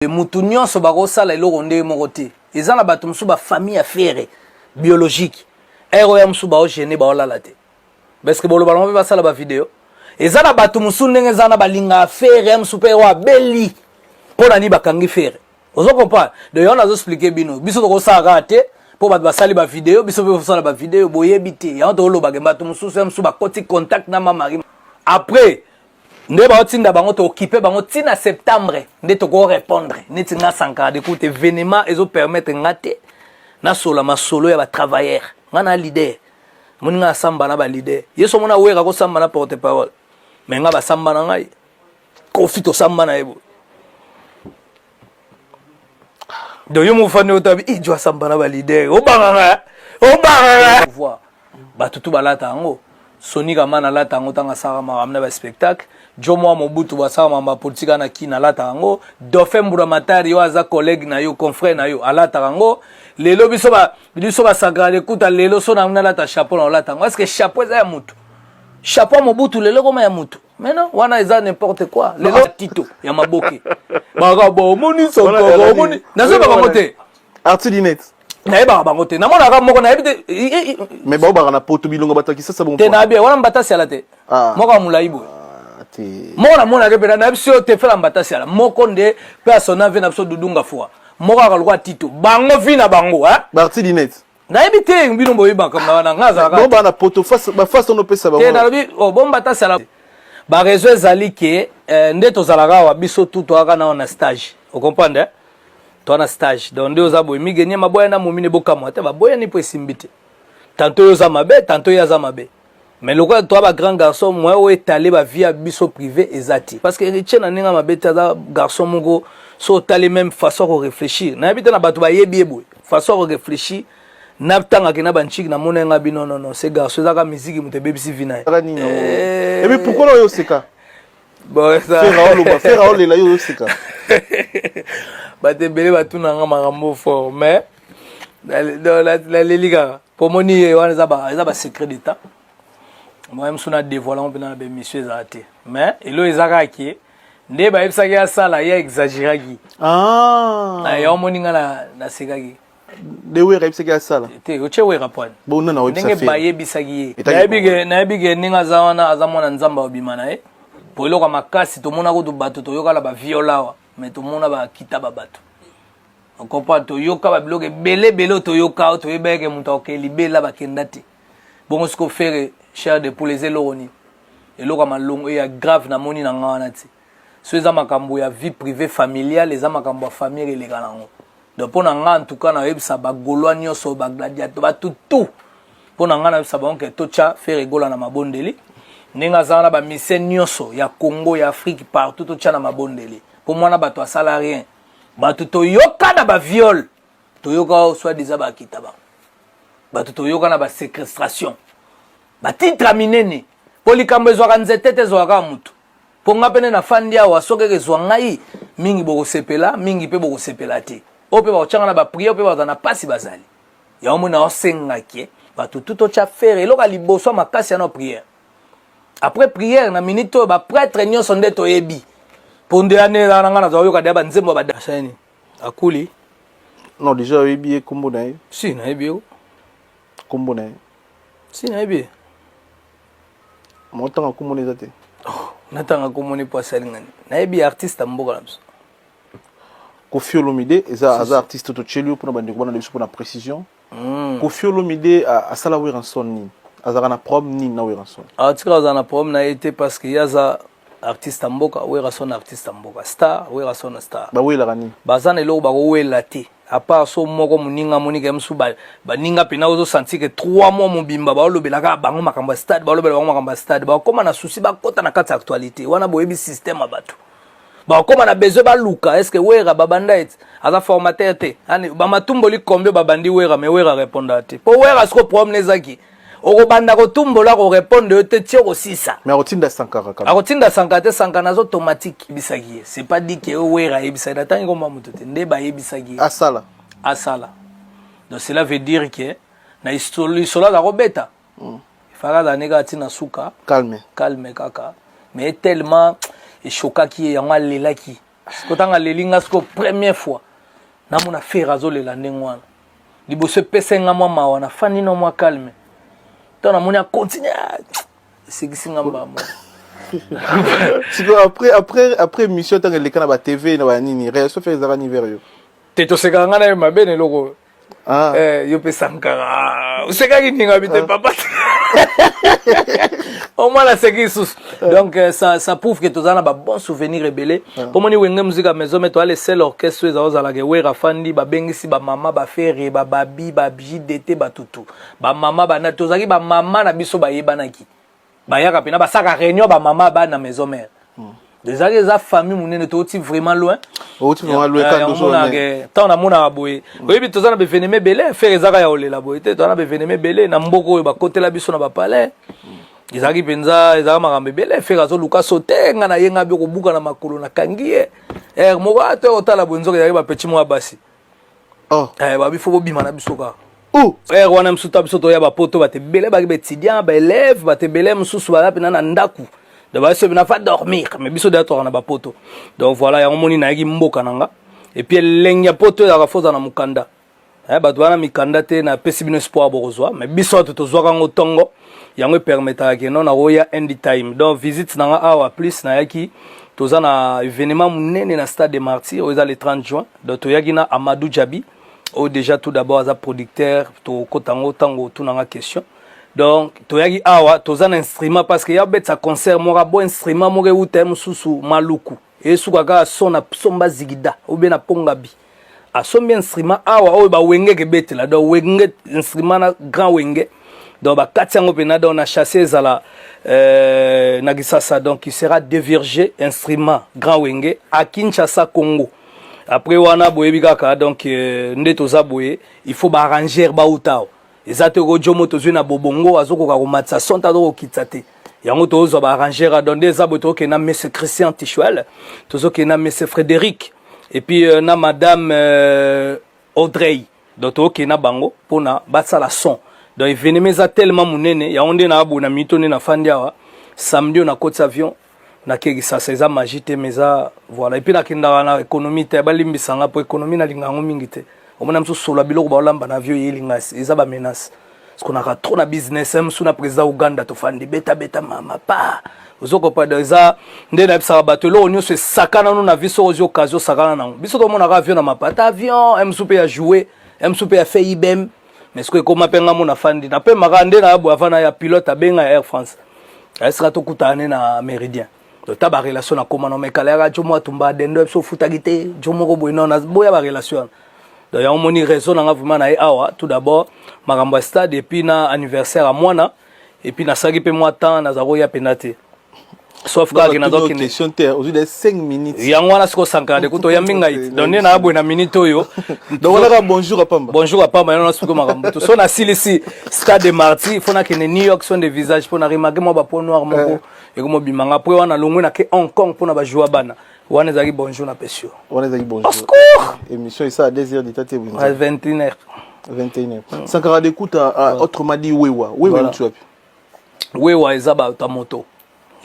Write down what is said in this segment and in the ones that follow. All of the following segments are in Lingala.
Mutu nyonso bakosala eloko ndenge moko te. Eza na bato mosusu ba famille ya Ferre biologique. Heure oyo ya mosusu bao gêner baolala te. Parce que boloba bango mpe basala ba video. Eza na bato mosusu ndenge eza na balingaka Ferre ya mosusu mpe oyo abeli mpo na nini bakangi Ferre. Ozo comprendre? Donc yango nazo expliquer bino. Biso tokosala kaka te mpo bato basali ba video, biso mpe tosala ba video, boyebi te. Yango tolobaka bato mosusu ya mosusu bakoti contact na ma Marie. Après nde baotinda bango tookipe bango ntina septembre nde tokorépondre neti nga Sankara de Kute evenement ezopermettre nga te nasola masolo ya batravailleur. Nga na leader, moni nga asamba na baleader. Ye so mona Wera kosamba na porte parole, mais nga basamba na ngai. Kofi tosamba na ye boye. Donc yo mofandi otabi ijo asamba na baleader, obanganga obanganga pouvoir. Bato tu balata yango. Soni Kama nalata yango ntango asalaka makambo na baspectacle. Jo mwa Mobutu basalaka makambo ya politika na kina, alata yango. Dauphin Mbura Matari oyo aza collègue na yo, confrère na yo, alataka yango. Lelo biso ba biso basakaka lekuta. Lelo so nalata chapeau, na olata yango. Est ce que chapeau eza ya mutu? Chapeau ya Mobutu lelo ekoma ya mutu? Mais non, wana eza n'importe quoi. Lelo tito ya maboke baka bo omoni Sankara, omoni nazoyeba bango te. Arti Dinet. Nayebaka bango te, namonaka moko, nayebi te. Mais baobaka na poto bilongo bato ya Kisasa bongo. Te, nayebi wana mbatasi ala te. Ah. Moko ya molai boye. Ah, te. Moko namonaka mpe nayebi si oyo te, fela mbatasi ala moko nde mpe asona ve na biso dudunga fua moko aka lokwa tito bango vi na bango, hein? Barti Dinet. Nayebi te, bino boyebaka wana, nga azalaka bango baa na poto bafase ono opesa bango. Te, nalobi oh, bomba tasala bareseau ezali ke nde tozalaka awa. Biso tu toyaka nao na stage, ocomprendre, eh? Toa na stage. Donc nde oza boye, migenie maboya na momine bokamwa te, baboyani mpo esimbi te. Tantôt oyo oza mabe, tantôt oyo aza mabe, mais lokola toa ba grand garçon, moyen oyo etale bavie ya biso privé eza te, parce que Héritier na ndenge ya mabe te, aza garçon moko so otali même façon ya koréfléchir, nayebi te na bato bayebi ye boye, façon ya koréfléchir natangaki na banchiki namoni nga bino. Non, non, ce garçon ezaka musique moto ebebisi vie na ye. Kaka nini yango? Et puis pourquoi na oyo oseka? Bon, Fera oloba, Fera olela, yo oseka. Bato ebele batunanga makambo fort, mais naleli kaka po moni ye wana eza basecret d'état. Moye mosu na dévoile yango mpena na baémission ezala te, mais elo eza kaka ke nde bayebisaki asala, ye exagéraki. Ah. Yango moni nga nasekaki. Nde Wera ayebisaki asala? Te, otie Wera poine. Bon, nana oyebisa ndenge Fere. Bayebisaki ye. Nayebi ke ndenge aza wana, aza mwana Nzambe, akobima na ye po eloko ya makasi. Tomona kutu bato, toyokala baviole awa, mais tomona bakita ba bato, ocomprendre? Toyoka babiloko ebele ebele oyo toyoka, oyo toyeba eke moto akoke libela bakenda te. Bongo siko Ferre chair de poule eza eloko nini? Eloko ya malongo ya grave namoni na nga wana ti so eza makambo ya vie privée familiale, eza makambo ya famille eleka nango. Donc mpo na nga, en tout cas, nayebisa bagaulois nyonso, bagladiateur, bato tout, mpo na nga nayebisa bango ke totya Ferre Gola na mabondeli ndenge aza wana. Bamise nyonso ya Congo, ya Afrique, partout, totya na mabondeli mpo mwana bato asala rien. Bato toyoka na baviole, toyoka soit disant bakita bango, bato toyoka na baséquestration, batitre ya minene, mpo likambo ezwaka nzete te, ezwaka kaka motu. Mpo nga pene nafandi awa, soki eke ezwa ngai mingi bokosepela mingi, mpe bokosepela te. Oyo mpe bakotyanga na baprière, mpe bazala na mpasi bazali. Yango moi naosengaki bato tu totya Ferre eloko ya liboso ya makasi ya na prière. Après prière, na minute oyo, baprêtre nyonso nde toyebi mpo nde ane ezala na ngai, nazwa koyoka deya banzembo ya badasani akuli. Non, déjà oyebi ye, kombo na ye? Si, nayebi yo. Kombo na ye? Si, nayebi ye. Motanga kombo na eza te. Oh, natanga komoni mpo asali ngani? Nayebi artiste ya mboka na biso. Kofi Olomide eza, aza artiste. Totyeli yo mpona bandeko bana na biso, mpona précision. Kofi Olomide asala Werrason nini? Azalaka na problème nini na Werrason? Atika azala na problème na ye te, parce que ye aza artiste ya mboka, Werrason artiste ya mboka, star, Werrason star. Bawelaka nini? Baza na eloko bakowela te, à part so moko moninga amoniki ye mosusu, baninga mpena ozosentir ke 3 mois mobimba baolobela kaka bango makambo ya stade, baolobela bango makambo ya stade, bakokóma na souci, bakɔta na kati ya actualité wana. Boyebi système ya bato, bakokóma na besoin baluka est ce que Wera babanda ete aza formateur te. Ani bamatumboli combien babandi Wera, mais Wera répondaka te. Mpo Wera siko problème ezaki okobanda kotumbola, korépondre yo te ti okosisa. Mais akotinda Sankara kaka. Akotinda Sankara te, Sankara naza automatique. Yebisaki ye, c'est pas dit ke Wera ayebisaki. Natangi komba moto te, nde bayebisaki ye. Asala. Asala. Donc cela veut dire que na lisolo aza kobeta, efaka azala nde kaka ntina suka. Calme. Calme kaka, mais tellement eshokaki ye, yango alelaki. Siko ntango aleli nga siko première fois namona Ferre azolela ndenge wana, liboso epesa nga mwa mawa, nafandi na mwa calme. Ntango namoni acontinue, esekisi nga mbamo. Siko après émission, ntango eleka na batv na banini, réaction Ferre ezalaka ni vers yo? Te, tosekaka nga na ye mabe na eloko oyo. Ah. Eh, yo mpe Sankara osekaki ndinga bi te, papa te, omwana aseki lisusu. Donc ça prouve que toza na babon souvenir ebele. Mpo moni Wenge Musica Maison Mère, toza le seul orchestre oyo eza ozalaka Ewera afandi, babengisi bamama, baFerre, bababi, baJDT, batutu, bamama bana. Tozalaki bamama na biso bayebanaki, bayaka mpena basaka réunion bamama bana Maison Mère. Ezalaki, eza famille monene, touti vraiment loin. Outi vraiment loin. Quand ntango namonaka boye, oyebi, toza na baévénement ebele. Ferre ezaka ya kolela boye te. Toza na baévénement ebele na mboka oyo bakotela biso na bapalais. Ezalaki mpenza, ezalaka makambo ebele. Ferre azoluka so te, nga nayenga bi kobuka na makolo, nakangi ye ere moko ate otala boye, nzoka ezalaki bapeti moko ya basi. Oh. Babi fo bobima na biso kaka. Oh. Ere wana mosusu ta biso toya bapoto, bato ebele baki baétudiant, baélève, bato ebele mosusu baza mpena na ndako. Donc baso bina va dormir, mais biso deya toka na bapoto. Donc voilà, yango moni nayaki mboka na nga. Et puis elengi ya poto ezalaka fo ozala na mokanda. Bato bana mikanda te, napesi bino espoir, bokozwa. Mais biso bato tozwaka yango ntongo, yango epermetaka ke non, nakoya anytime. Donc visite na nga awa, plus nayaki, toza na événement monene na Stade de Martyr oyo eza le 30 juin. Donc toyaki na Amadou Djabi oyo déjà tout d'abord aza producteur. Tokota yango ntango otunanga question. Donc toyaki awa, toza na instrument parce que ya obetisa concert moko abo instrument moko euta ye mosusu Maluku, esuka kaka son na somba zigida obe na pongabi asombi instrument awa oyo bawenge kebetela. Donc Wenge instrument na grand Wenge, donc bakati yango mpena. Donc na chasse ezala na Kisasa, donc il sera déviergé instrument grand Wenge à Kinshasa, Congo. Après wana boyebi kaka. Donc nde toza boye, il faut baarranger bauta awa. Eza te kojomo tozwi na bobongo, azokoka komatisa son te, azokokitisa te. Yango tozwa baarranger. Donc nde eza boye, tokokende na monsieur Christian Tichuel, tozokende na monsieur Frédéric et puis na madame Audrey. Donc tokokende na bango mpona basala son. Donc événement eza tellement monene, yango nde na boye na minute nde nafandi awa. Samedi oyo nakoti avion, nakei Kisasa. Eza magie te, mais eza voilà. Et puis nakendaka na économie te, balimbisanga mpo économie nalinga yango mingi te. Omona mosusu solo ya biloko baolamba na avion eyelinga, eza bamenace parce qu'on aka trop na business. Mosusu na président Uganda tofandi betabeta mama pa ozokopa. Donc eza nde nayebisaka bato, eloko nyonso esakana no na vie, soki ozwi occasion, osakana nango. Biso tomonaka avion na mapata, avion mosusu mpe ya joue, mosusu mpe ya fait ibm. Mais soki ekóma mpe nga mo nafandi, napemaka nde na boye avant na ya pilote abenga ya Air France, ayesika tokutana ne na Méridien. Donc ta barelation nakóma no mekala yaka jo mo atumba dendo biso ofutaki te jo moko boye. Non, boya barelation wana. Donc yango moni raison nanga vraiment na ye awa, tout d'abord makambo ya stade et puis na anniversaire ya mwana. Et puis nasalaki mpe mwa temps naza koya mpenza te, sauf kaka nazokende Question te, ozwi de 5 minutes. Yango wana siko Sankara de kuta oyambi ngai te. Donc nde naa boye na minute oyo. Donc wana kaka bonjour apamba. Bonjour apamba. Yango nasuki makambo to so nasilisi Stade de Martyr, fo nakende New York, son de visage mpo na remarque mwa bapeau noire moko ekomobimanga. Après wana longwe, nake Hong Kong mpona bajoua bana. Wana ezalaki bonjour na pesi yo. Wana ezalaki bonjour. Au secours. Émission esa 2 heures d'état te. 21 heures. 21 heures. Sankara de Kuta, autrement dit Wewa. Wewa Voilà. tu wapi? Wewa eza bato ya moto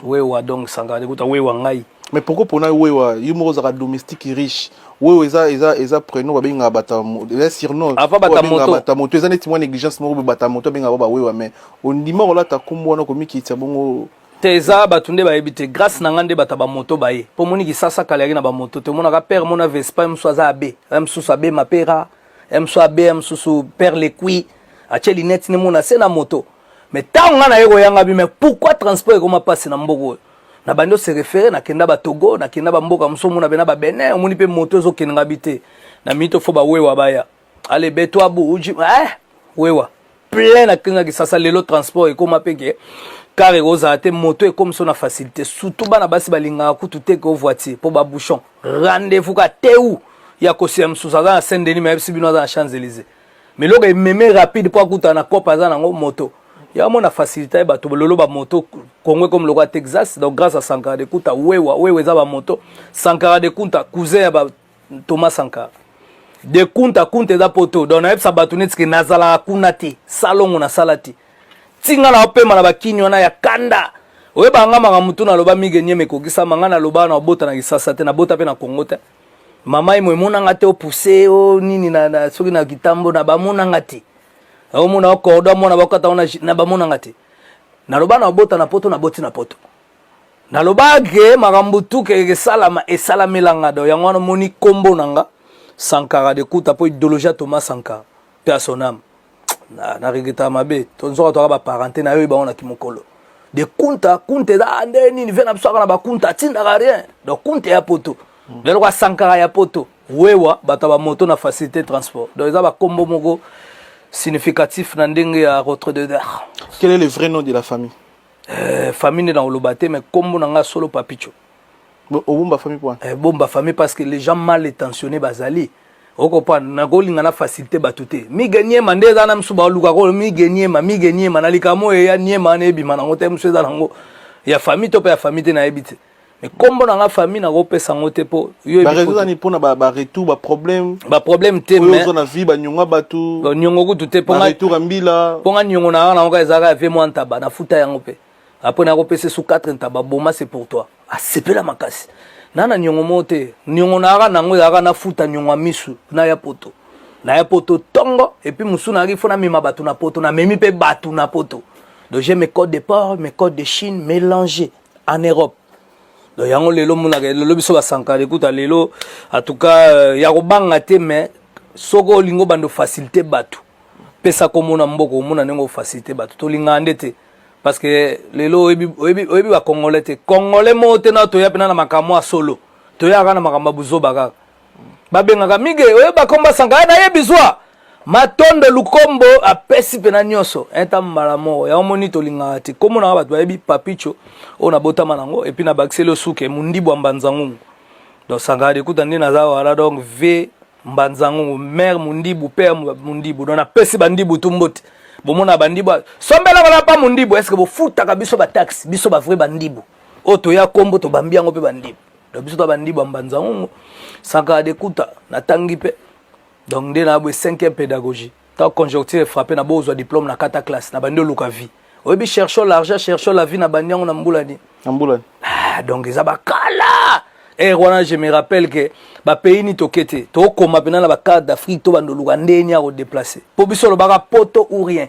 wewa. Donc Sankara de Kuta wewa ngai. Mais pourquoi mpona Wewa? Yo moko ozalaka domestique riche. Wewa eza prénom babengaka bato, eza surnom. Avant bato ya Babengaka moto. Bato ya moto eza neti mwa négligence moko boye. Bato ya moto abengaka bao bawewa, mais ondima kolata nkombo wana, komikitisa bongo? Te, eza bato nde bayebi te. Grâce na nga nde bato ya bamoto baye. Mpo moni Kisasa kala yaki na bamoto te. Omonaka père mona Vespa, ye mosusu aza abe, ye mosusu abe mapera, ye mosusu abe, ye mosusu père lekui atie linete ne mona se na moto. Mais ntango nga naye koyanga bi, mais pourquoi transport ekoma mpasi na mboka oyo? Na bandi ose référé, nakenda Batogo, nakenda bamboka mosusu, omona mpe na Babenin, omoni mpe moto ezokende nga bi te. Na minute fo bawewa baya ale beto abu uji wewa plein na kinga Kisasa. Lelo transport ekóma mpe ke car ekozala te, moto ekómi so na facilité. Surtout bana basi balingaka kutu te ke voiture mpo babouchon. Rendez-vous ka teu ya kosia mosusu aza na Saint Denis, mayebisi bino aza na Champs Élysées, mais eloko ememe rapide mpo akutana na cope aza nango moto ya mona facilité ye. Bato lelo bamoto, Congo ekomi lokola Texas. Donc grâce à Sankara de Kunta, wewa wewa eza bamoto. Sankara de Kunta, cousin ya ba Thomas Sankara de Kunta. Kunta eza poto. Donc nayebisa bato neti ke nazalaka kuna te, salongo nasala te, ntinga na opema na bakini wana ya kanda. Oyeba nga makambo tu naloba Mige Niema ekokisama. Nga naloba na obota na Kisasa te, nabota mpe na Congo te. Mama imo emonanga te, opousse o nini na soki na kitambo na bamonanga te, omona okordo amona bakata wana na bamonanga te. Naloba na obota na poto, naboti na poto. Naloba ke makambo tu ke esalama, esalamelanga. Do yango wana omoni kombo na nga Sankara de Kuta, mpo idéologie ya Thomas Sankara mpe ya son âme na regretaka mabe. Nzoka toka baparenté na yo, oyebi bango na kimokolo de Kunta. Kunta eza nde nini? Ve na biso aka na bakunta atindaka rien. Donc Kunta ya poto, lelo kwa Sankara ya poto, wewa bato ya bamoto na facilité transport. Donc eza bakombo moko significatif na ndenge ya Rotterdam. Quel est le vrai nom de la famille? Famille nde na koloba te, mais kombo na nga solo Papicho. Obomba famille point? Bomba famille parce que les gens mal intentionnés bazali okopa. Nakolinga na facilité bato te. Mige Niema nde eza na misu baluka ko Mige Niema, Mige Niema na likambo oyo eya Niema wana ebima nango te. Mosu eza nango ya famille to mpe ya famille te, nayebi te. Mais kombo na nga famille nakopesa yango te mpo yo baraison eza nini? Mpona baretour, baproblème? Baproblème te. Oyo ozwa na vie, banyonga bato? Niongo kutu te. Baretour ya mbila? Mpo nga niongo na nga nango kaka ezalaka ya ve mwa ntaba, nafuta yango mpe après nakopesa su 4 ntaba. Boma, c'est pour toi. Asepela makasi na niongo moko te. Niongo na yaka nango ezalaka nafuta niongo ya misu na ya poto, na ya poto ntongo. Et puis mosu nayaki fo namema bato na poto, namemi mpe bato na poto. Donc j'ai mes codes de port, mes codes de Chine mélangés en Europe. Donc yango lelo monaka lelo biso basankara ekuta lelo. En tout cas, ya kobanga te, mais soki olingi obanda ofacilité bato, pesa komona mboka, omona ndenge ofacilité bato. Tolingaka nde te parce que lelo oyebi bacongolais te. Congolais moko te na toya mpena na makambo ya solo, toyaka na makambo ya buzoba kaka. Babengaka Mige, oyeba komba Sankara, nayebi zwa matondo lukombo apesi mpena nyonso enta mbala moko. Yango moni tolingaka te. Kombo nanga bato bayebi Papicho oyo nabotama nango, et puis nabakiseli osuke Mundibu ya Mbanzangungu. Donc Sankara dekuta nde naza wana. Donc v Mbanzangungu, mare Mundibu, père Mundibu. Donc napesi bandibu tu mbote. Bomona bandibu sombelaka na pa Mundibu. Est-ce bofutaka biso bataxe? Biso bavrai bandibu oyo toya kombo tobambi yango mpe bandibu. Donc biso to bandibu ya Mbanzangungu. Sankara dekuta natangi mpe. Donc nde na boye cinquième pédagogie, tant conjoncture efrappe na bozwa diplôme na kata classe, na bandi oluka vie. Oyebi, cherchons l'argent, cherchons la vie, na bandi yango na mbula nini? Na mbula? Ah, donc eza bakala ere wana. Je me rappelle ke bapays ni toke te, tokoma mpena na bacarte d'Afrique, to bando oluka ndeni ya kodéplacer mpo biso olobaka poto ou rien.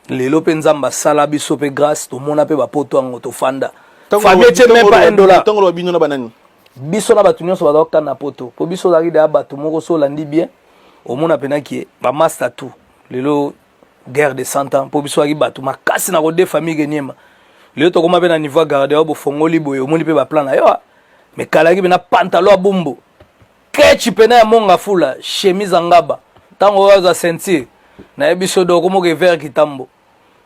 Lelo mpe Nzambe asala biso mpe grâce, tomona mpe bapoto yango, tofanda. Famille etie même pas 1 dollar. Ntango loba bino na banani? Biso na bato nyonso baza kokanda poto, mpo biso ozalaki deya bato moko. So olandi bien, omona mpenaki ye bamaster tout lelo guerre de 100 ans, mpo biso azalaki bato makasi na kodefa Mige Niema. Lelo tokóma mpe na niveau ya garde oyo bofongoli boye, omoni mpe baplan na yo. Mais kalaki mpe na pantalon ya bumbu, kechi pena ya monga fula, chemise ya ngaba. Ntango oyo azwa ceinture, nayebi so do okomoka evere kitambo.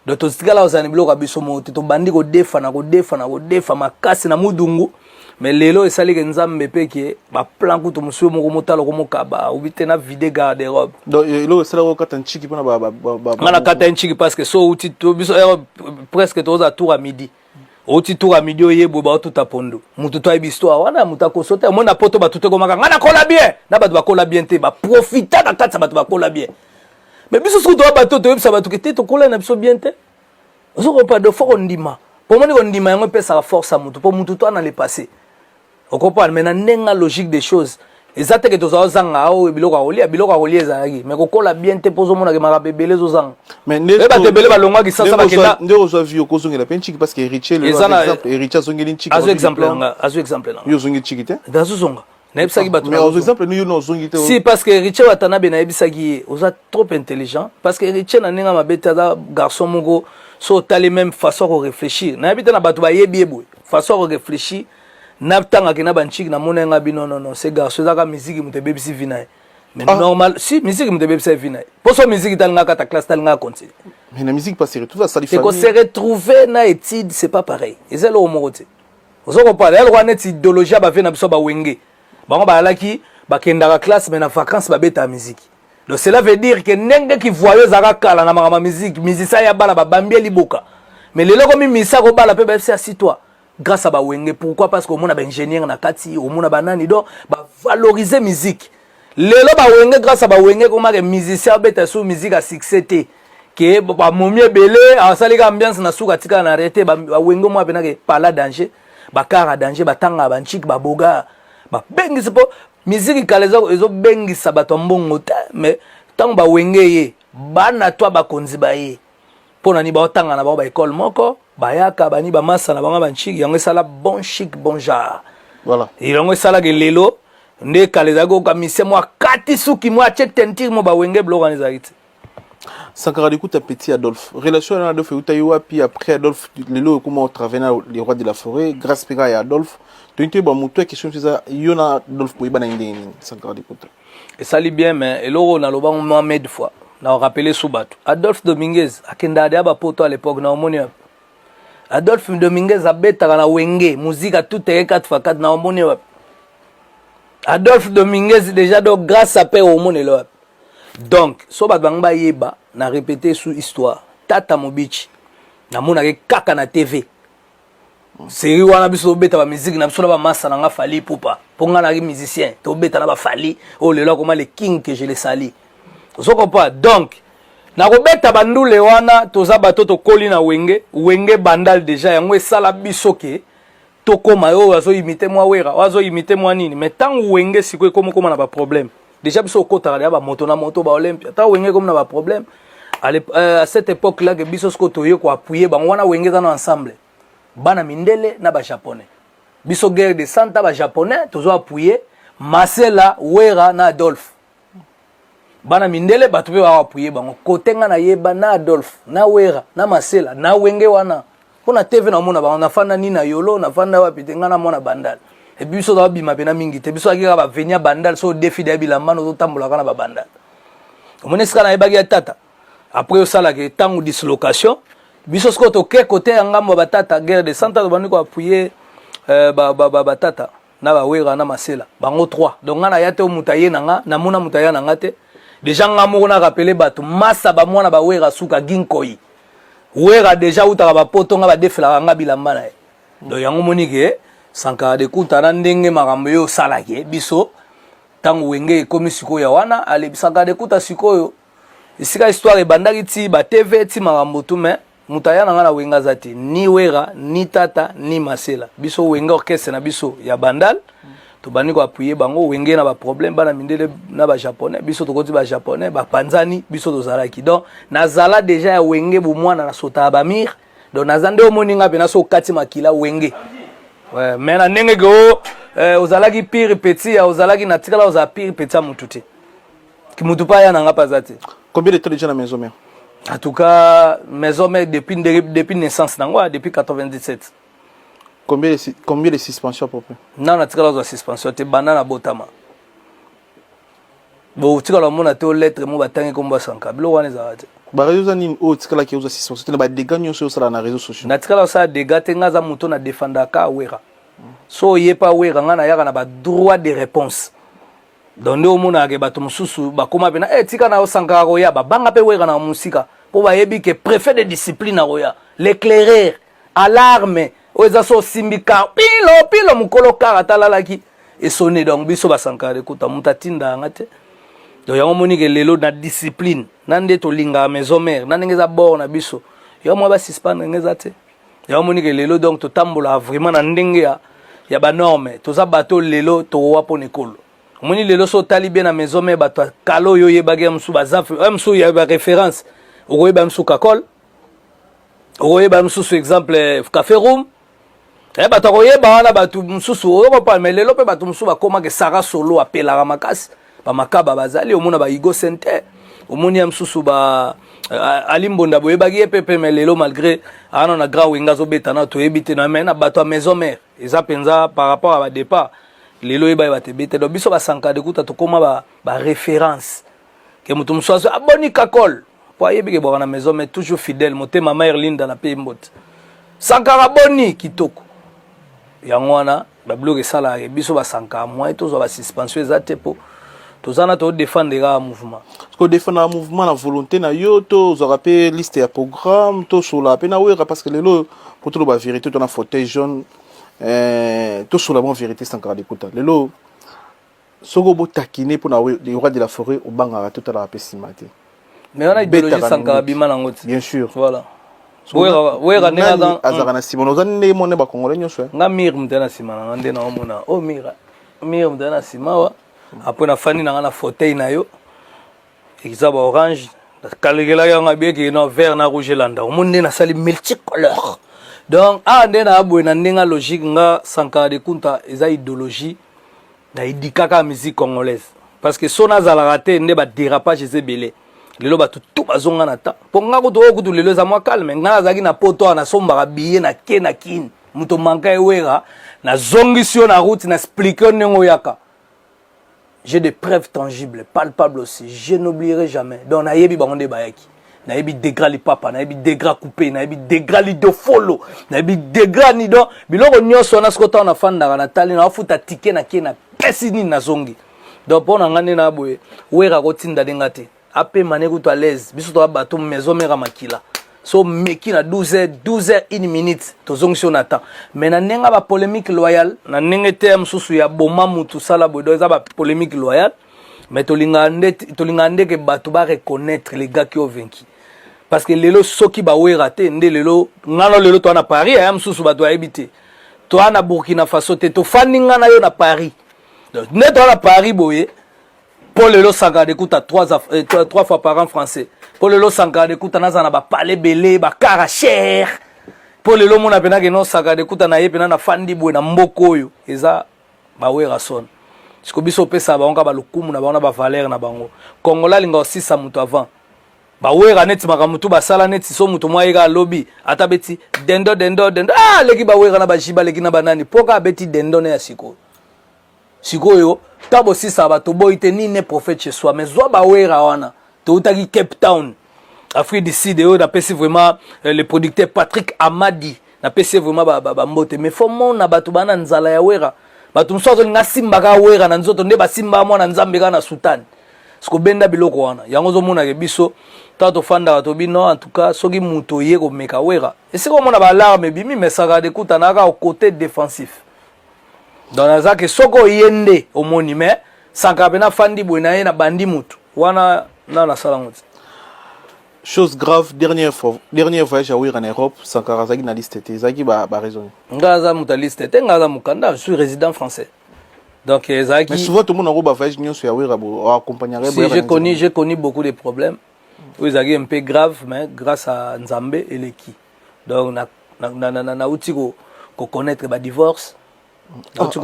Donc totikala kozala na biloko ya biso moko te. Tobandi kodefa na kodefa na kodefa makasi na mudungu. Mais lelo esaliki Nzambe mpe ke baplan kutu mosusu moko motala komokaba obi te na vide garde robe. Donc eloko esalaka okata ntiki mpona nga na kata ntiki parce que so outi biso presque tozala tour à midi, outi tour à midi, oyebwe baotuta pondu. Mutu to ayebi histoire wana, moto akoso te. Omoni na poto bato te komaka nga nakola bien na bato bakola bien te, baprofita na kati ya bato bakola bien. Mais biso soki toya bato toyebisa bato ke te tokola na biso bien te, ozokopa de fo kondima. Po omoni kondima yango epesaka force ya mutu, mpo mutu to ana le passé okopana. Mais na ndenge logique des choses eza teke tozala ozanga oyo biloko ya kolia, biloko ya kolia ezalaki, mais kokola bien te, mpo ozomonaka makambo ebele ezozanga. Bato ebele balongwaki sasa bakenda. Nde ozwa vie, okozongela mpe ntiki parce que Héritier, exemple, Héritier azongeli ntiki. Azwa exemple nanga, azwa exemple nanga. Yo ozongi ntiki te? Nazozonga, nayebisaki bato. Mais ozwa exemple ni yo na ozongi te. Si, parce que Héritier Watanabe, nayebisaki ye oza trop intelligent, parce que Héritier na ndenge mabe te, aza garçon moko so otali même façon ya koréfléchir, nayebi te na bato bayebi ye boye, façon ya koréfléchir. Natangaki na bantiki, namoni nga bino non non, ce garçon ezaka musique moto ebebisi vie na ye. Mais ah, normal si musique moto ebebisa vie na ye, mpo so musique talinga kata classe, talinga continue. Mais na musique pas se retrouve, asali famille. Se retrouver na étude, c'est pas pareil, eza eloko moko te. Ozo comprendre? Eloko wana neti idéologie ya bavie na biso bawenge, bango bazalaki bakendaka classe, mais na vacances babetaka musique. Donc cela veut dire que ndenge kivoyo ezalaka kala na makambo ya musique, musicien ya bala babambi liboka, mais lelo komi misa kobala mpe bayebisi assis-toi grâce à bawenge. Pourquoi? Parce que omona baingénieur na kati, omona banani, donc bavaloriser musique. Lelo bawenge, grâce à bawenge, komaka musicien abeta so musique ya succès te. Ke bamomi ebele asali ka ambiance na suka atikala na arrete bawenge mwa pena ke pala danger, bakara danger, batanga banchik baboga babengisi mpo miziki kala ezobengisa bato ya mbongo te. Mais ntango bawenge ye bana to bakonzi baye mpo na nini baotanga na bango baekole moko bayaka bani bamasa na bango banchiki, yango esala bon chic bon genre. Voilà. Yango esalaka lelo nde kala ezalaki koyoka mise mwa kati suki mwa atie tentire mo bawenge biloko wana ezalaki te. Sankara Dekuta, petit Adolphe, relation na Adolphe euta yo wapi? Après Adolphe, lelo ekoma otravaille na les rois de la forêt grâce mpe kaka ya Adolphe. Toyini toyeba motu ya question eza yo na Adolphe boyebana ndenge nini, Sankara Dekuta? Esali bien, mais eloko nalobango mwa made fois na rappeler su bato, Adolphe Dominguez akendaka deya bapoto à l'époque na omoni wapi? Adolphe Dominguez abetaka na Wenge Muzika tout eye 4 x 4 na omoni wapi? Adolphe Dominguez déjà, donc grâce à père omonelo wapi? Donc so bato bango bayeba na répéter su histoire, tata Mobici namonaki kaka na TV série wana. Biso tobeta bamiziki na biso na bamasa na nga Fally Ipupa, mpo nga naki musicien, tobeta na bafali oyo lelo akoma le king que je le sali, ozo comprendre? Donc nakobeta bandule wana, toza bato tokoli na Wenge, Wenge Bandal déjà. Yango esala biso ke tokóma oyo azoimite mwa Wera, oyo azoimite mwa nini. Mais ntango Wenge sikoyo ekóma okóma na baproblème déjà, biso okotaka deya bamoto na moto baolympia. Ntango Wenge ekómi na baproblème à cette époque là ke biso sikoyo toye koappuyer bango wana. Wenge eza na ensemble bana mindele na bajaponais. Biso guerre de santa bajaponais tozo appuyer Masela, Wera na Adolphe. Bana mindele bato mpe baappuyer bango kote. Nga nayeba na Adolphe na Wera na Masela na Wenge wana mpo na TV namona bango. Nafanda nini na Yolo, nafanda wapi te, nga na mwana Bandal. Epuis biso tobima mpena mingi te, biso aki kaka bavenia Bandal. So odefi deya bilamba ozotambolaka na babandal, omoni esika nayebaki ya tata. Après osalaka ntango dislocation, biso sikoyo toke kote ya ngambo ya batata guerre de santa, tobandi koappuyer batata na bawera na Masela, bango 3. Donc nga naya te, o moto aye na nga, namona moto aya na nga te. Déjà nga moko na rappeler bato masa bamwana bawera suka ginkoi Wera déjà utaka bapoto, nga badefelaka nga bilamba na ye. Donc yango moni ke Sankara de Kunta na ndenge makambo ye osalaki biso ntango Wenge ekomi sikoyo ya wana alebisaka de Kuta sikoyo esika histoire ebandaki ti batv ti makambo tu. Mais moto aya na nga na Wenge aza te, ni Wera, ni tata, ni Masela. Biso Wenge orchestre na biso ya Bandal, tobandi koappuyer bango. Wenge na baproblème bana mindele na bajaponais, biso tokoti bajaponais bapanzani, biso tozalaki. Donc nazala déjà ya Wenge bomwana, nasotaka bamire. Donc naza nde omoni nga mpena so okati makila Wenge. Ouais, mais na ndenge ke o ozalaki pire petit ya ozalaki na tikala ozala pire petit ya mutu te, mutu mpe aya na nga mpe aza te. Combien de temps déjà na maison mère? En tout cas maison mère depuis naissance nango, depuis 97. Combien de suspensions à peu près? Nano natikala ozwa suspension te banda na botama. Bo otikala omona te o lettre mo batangi kombo asanka, biloko wana ezalaka te. Baréseau eza nini oyo otikalaki ozwa suspension te na badégâts nyonso oyo osala na réseau sociaux? Natikala osala dégâts te. Nga aza moto na défendaka Wera. So oye pa Wera, nga nayaka na badroit de réponse. Donc nde omonaka ke bato mosusu bakóma mpena e tika na osankaka koya, babanga mpe Wera na mosika mpo bayebi ke préfet de discipline akoya, l'éclaireur, alarme oyo eza so osimbi car pilo pilo mokolo car atalalaki esone. Donc biso basankaka ekuta moto atinda yanga te. Donc yango omoni ke lelo na discipline na nde tolingaka maison mère na ndenge eza bord na biso, yango mwa basuspendre ndenge eza te. Yango omoni ke lelo donc totambolaka vraiment na ndenge ya banorme. Toza bato lelo tokowa mpona ekolo. Omoni lelo so otali bien na maison mère, bato ya kala oyo oyebaki ya mosusu baza ya mosusu ya baréférence, okoyeba mosusu Kakol, okoyeba mosusu exemple Café Room, bato akoyeba wana, bato mosusu oyokopa. Mais lelo mpe bato mosusu bakomaka Sara Solo apelaka makasi, bamakaba bazali, omona baigo sente, omoni ya mosusu ba Ali Mbonda boyebaki ye mpe. Mais lelo malgré ana na grand Wenge azobeta na toyebi te na mais na bato ya maison mère eza mpenza par rapport à badépart lelo oyeba ye bato ebete. Donc biso basanka de kuta tokóma baréférence ke moto mosusu azo aboni Kakol po ayebi ke bwaka na maison, mais toujours fidèle motema mare Linda na mpe mbote Sankara boni kitoko. Yango wana babiloko esalaka biso basankara moyen tozwa basuspension eza te, mpo toza na todefendre kaka mouvement. Kodefendre mouvement na volonté na yo to ozwaka mpe liste ya programme to osolaka mpe na Wera? Parce que lelo po toloba vérité, to na fauteuil jaune, tosola bon vérité, Sankara Dekuta, lelo soki obotakine mpona le roi de la forêt, obangaka te, otalaka mpe nsima te. Mais wana idéologie Sankara bima nango ti. Bien sûr. Voilà. Wera ndenge aza azalaka na nsima, oza ndenge mona bacongolais nyonso. Nga mire moto na nsima na nga nde naomona o mire, mire moto na nsima wa. Après nafandi na nga na fauteuil na yo, eza ba orange, nakalekelaki yango abiyeki na vert na rouge elanda. Omoni nde nasali multicolore. Donc awa nde na boye na ndenge logique, nga Sankara de Kunta eza idéologie na edikaka musique congolaise, parce que so nazalaka te nde badérapage eza ebele. Lelo bato tu bazonga na ta mpo nga kutu oyo kutu lelo eza mwa calme. Nga nazalaki na poto awa, nasombaka billet na ke na kini moto manka ewera, nazongisi yo na route, na explique yo ndenge oyaka. J'ai des preuves tangibles, palpables aussi, je n'oublierai jamais. Donc nayebi bango nde bayaki, nayebi degra lipapa, nayebi degra coupé, nayebi degra lidofolo, nayebi degra ni. Donc biloko nyonso wana, sikoyo ntango nafandaka, natali, nawafuta ticket na ke, napesi nini, nazongi. Donc mpo na nga nde na boye, Wera kotinda ndenga te, apema ne kutu à l'aise. Biso toza bato maison mère makila, so meki na 12 heures, 12 heures 1 minute, tozongisi yo na temps. Mais na ndenge ya bapolémique loyale, na ndenge te ya mosusu ya boma mutu sala boye. Donc eza bapolémique loyale, mais tolingaka nde ke bato bareconnaître les gars qui ont vaincu, parce que lelo soki bawera te nde lelo ngano lelo toa na Paris aya mosusu bato bayebi te, toa na Burkina Faso te, tofandi nga na yo na Paris. Donc nde toa na Paris boye, mpo lelo Sankara Dekuta trois fois par an français, mpo lelo Sankara Dekuta naza na bapale ebele, bakara cher, mpo lelo omona mpena ke no Sankara Dekuta na ye mpena nafandi boye na mboka oyo eza bawera son. Siko biso opesaka bango kaka balokumu na bango na bavaleur na bango. Kongola alinga osisa moto avant bawera neti makambo tu basala, neti so moto mwa ayeka alobi ata beti dendo dendo dendo, ah, aleki bawera na bajiba, aleki na banani, mpo kaka abeti dendo ne ya sikoyo. Sikoyo ta bosisaka bato boyi te, nini ne prophète chez soi, mais zwa bawera wana toutaki Cape Town, Afrique du Sud, oyo napesi vraiment le producteur Patrick Amadi, napesi ye vraiment bambote. Mais faut mona bato baa na nzala ya Wera, bato mosusu azolinga asimbaka Wera na nzoto nde basimbaka mwana Nzambe kaka na sutani. Sikobenda biloko wana yango ozomonaka biso ntango tofandaka tobi non. En tout cas soki moto oye komeka Wera, esika omona baalarme ebimi mesaka dekutana kaka côté défensif. Donc naza ke soki oye nde omoni, mais Sankara mpe nafandi boye na ye na bandi mutu wana na nasala yango te. Chose grave, dernière fois, dernier voyage ya Wera na Europe, Sankara azalaki na liste te, ezalaki baraison? Nga aza moto ya liste te, nga aza mokanda, je suis résident français, donc ezalaki Mais souvent tomona yango, bavoyage nyonso ya Wera accompagnaka. Si, j'ai connu beaucoup de problèmes oyo ezalaki un peu grave, mais grâce à Nzambe eleki. Donc nauti koconnaître badivorce.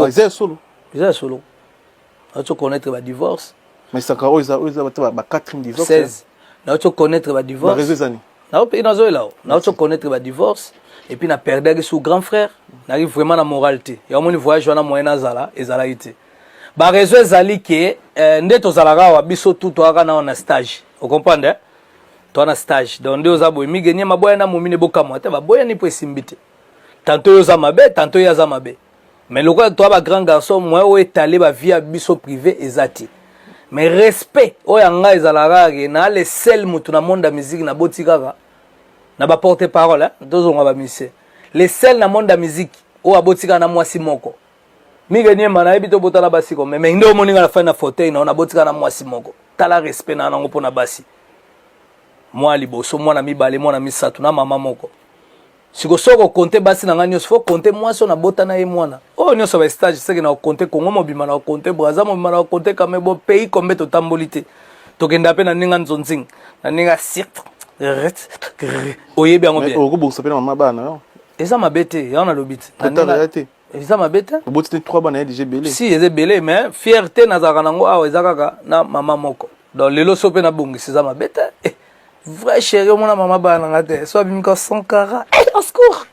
Eza ya solo? Eza ya solo, nauti koconnaître badivorce. Mais Sankara, oyo eza ba quatrième divorce. 16, nauti koconnaître badivorce. Bareseau ezani? Nazoyela o nauti koconnaître badivorce et puis naperdaki sous grand frère, naki vraiment na moral te. Ya omoni voyage wana, moyen nazala ezalaki te. Bareseau ezali ke nde tozalaka awa, biso tu toyaka nao na stage, ocomprendre, eh? Toa na stage, donc nde oza boye migenie maboya na momine bokamwa te, baboyani mpo esimbi te. Tantôt oyo oza mabe, tantôt oyo aza mabe, mais lokola toa bagrand garçon, moyen oyo etale bavie ya biso privé eza te. Mais respect oyo ya ngai ezalaka kaka na le seul motu na monde ya musique naboti kaka na baporte parole, tozonga bamusicien, le seul na monde ya musique oyo aboti kaka na mwasi moko. Mingi niema nayebi tobotana basi ko, mais nde omoni nga na fai na fauteuil na naboti kaka na mwasi moko. Tala respect na nango mpona basi, mwana liboso, mwana mibale, mwana misato na mama moko. Siko soki okonte basi na ngai nyonso, faut compter mwasi oyo nabota na ye mwana oyo nyonso bastage seke na okonte Kongo mobima, na okonte Braza mobima, na okonte kame bo pays kombe totamboli te. Tokenda mpe na ndenge nzonzing, na ndenge sirte, oyebi yango bien. Okobongisa mpe na mama bana yo. Eza mabe te, yango nalobi te. Te. Eza mabe te. Oboti te trois bana ye déjà ebele. Si, eza ebele, mais fierté nazalaka nango awa eza kaka na mama moko. Donc lelo so mpe nabongisa, eza mabe te. Vrai chéri, omona mama bana nanga te so abimika Sankara, hey, au secours.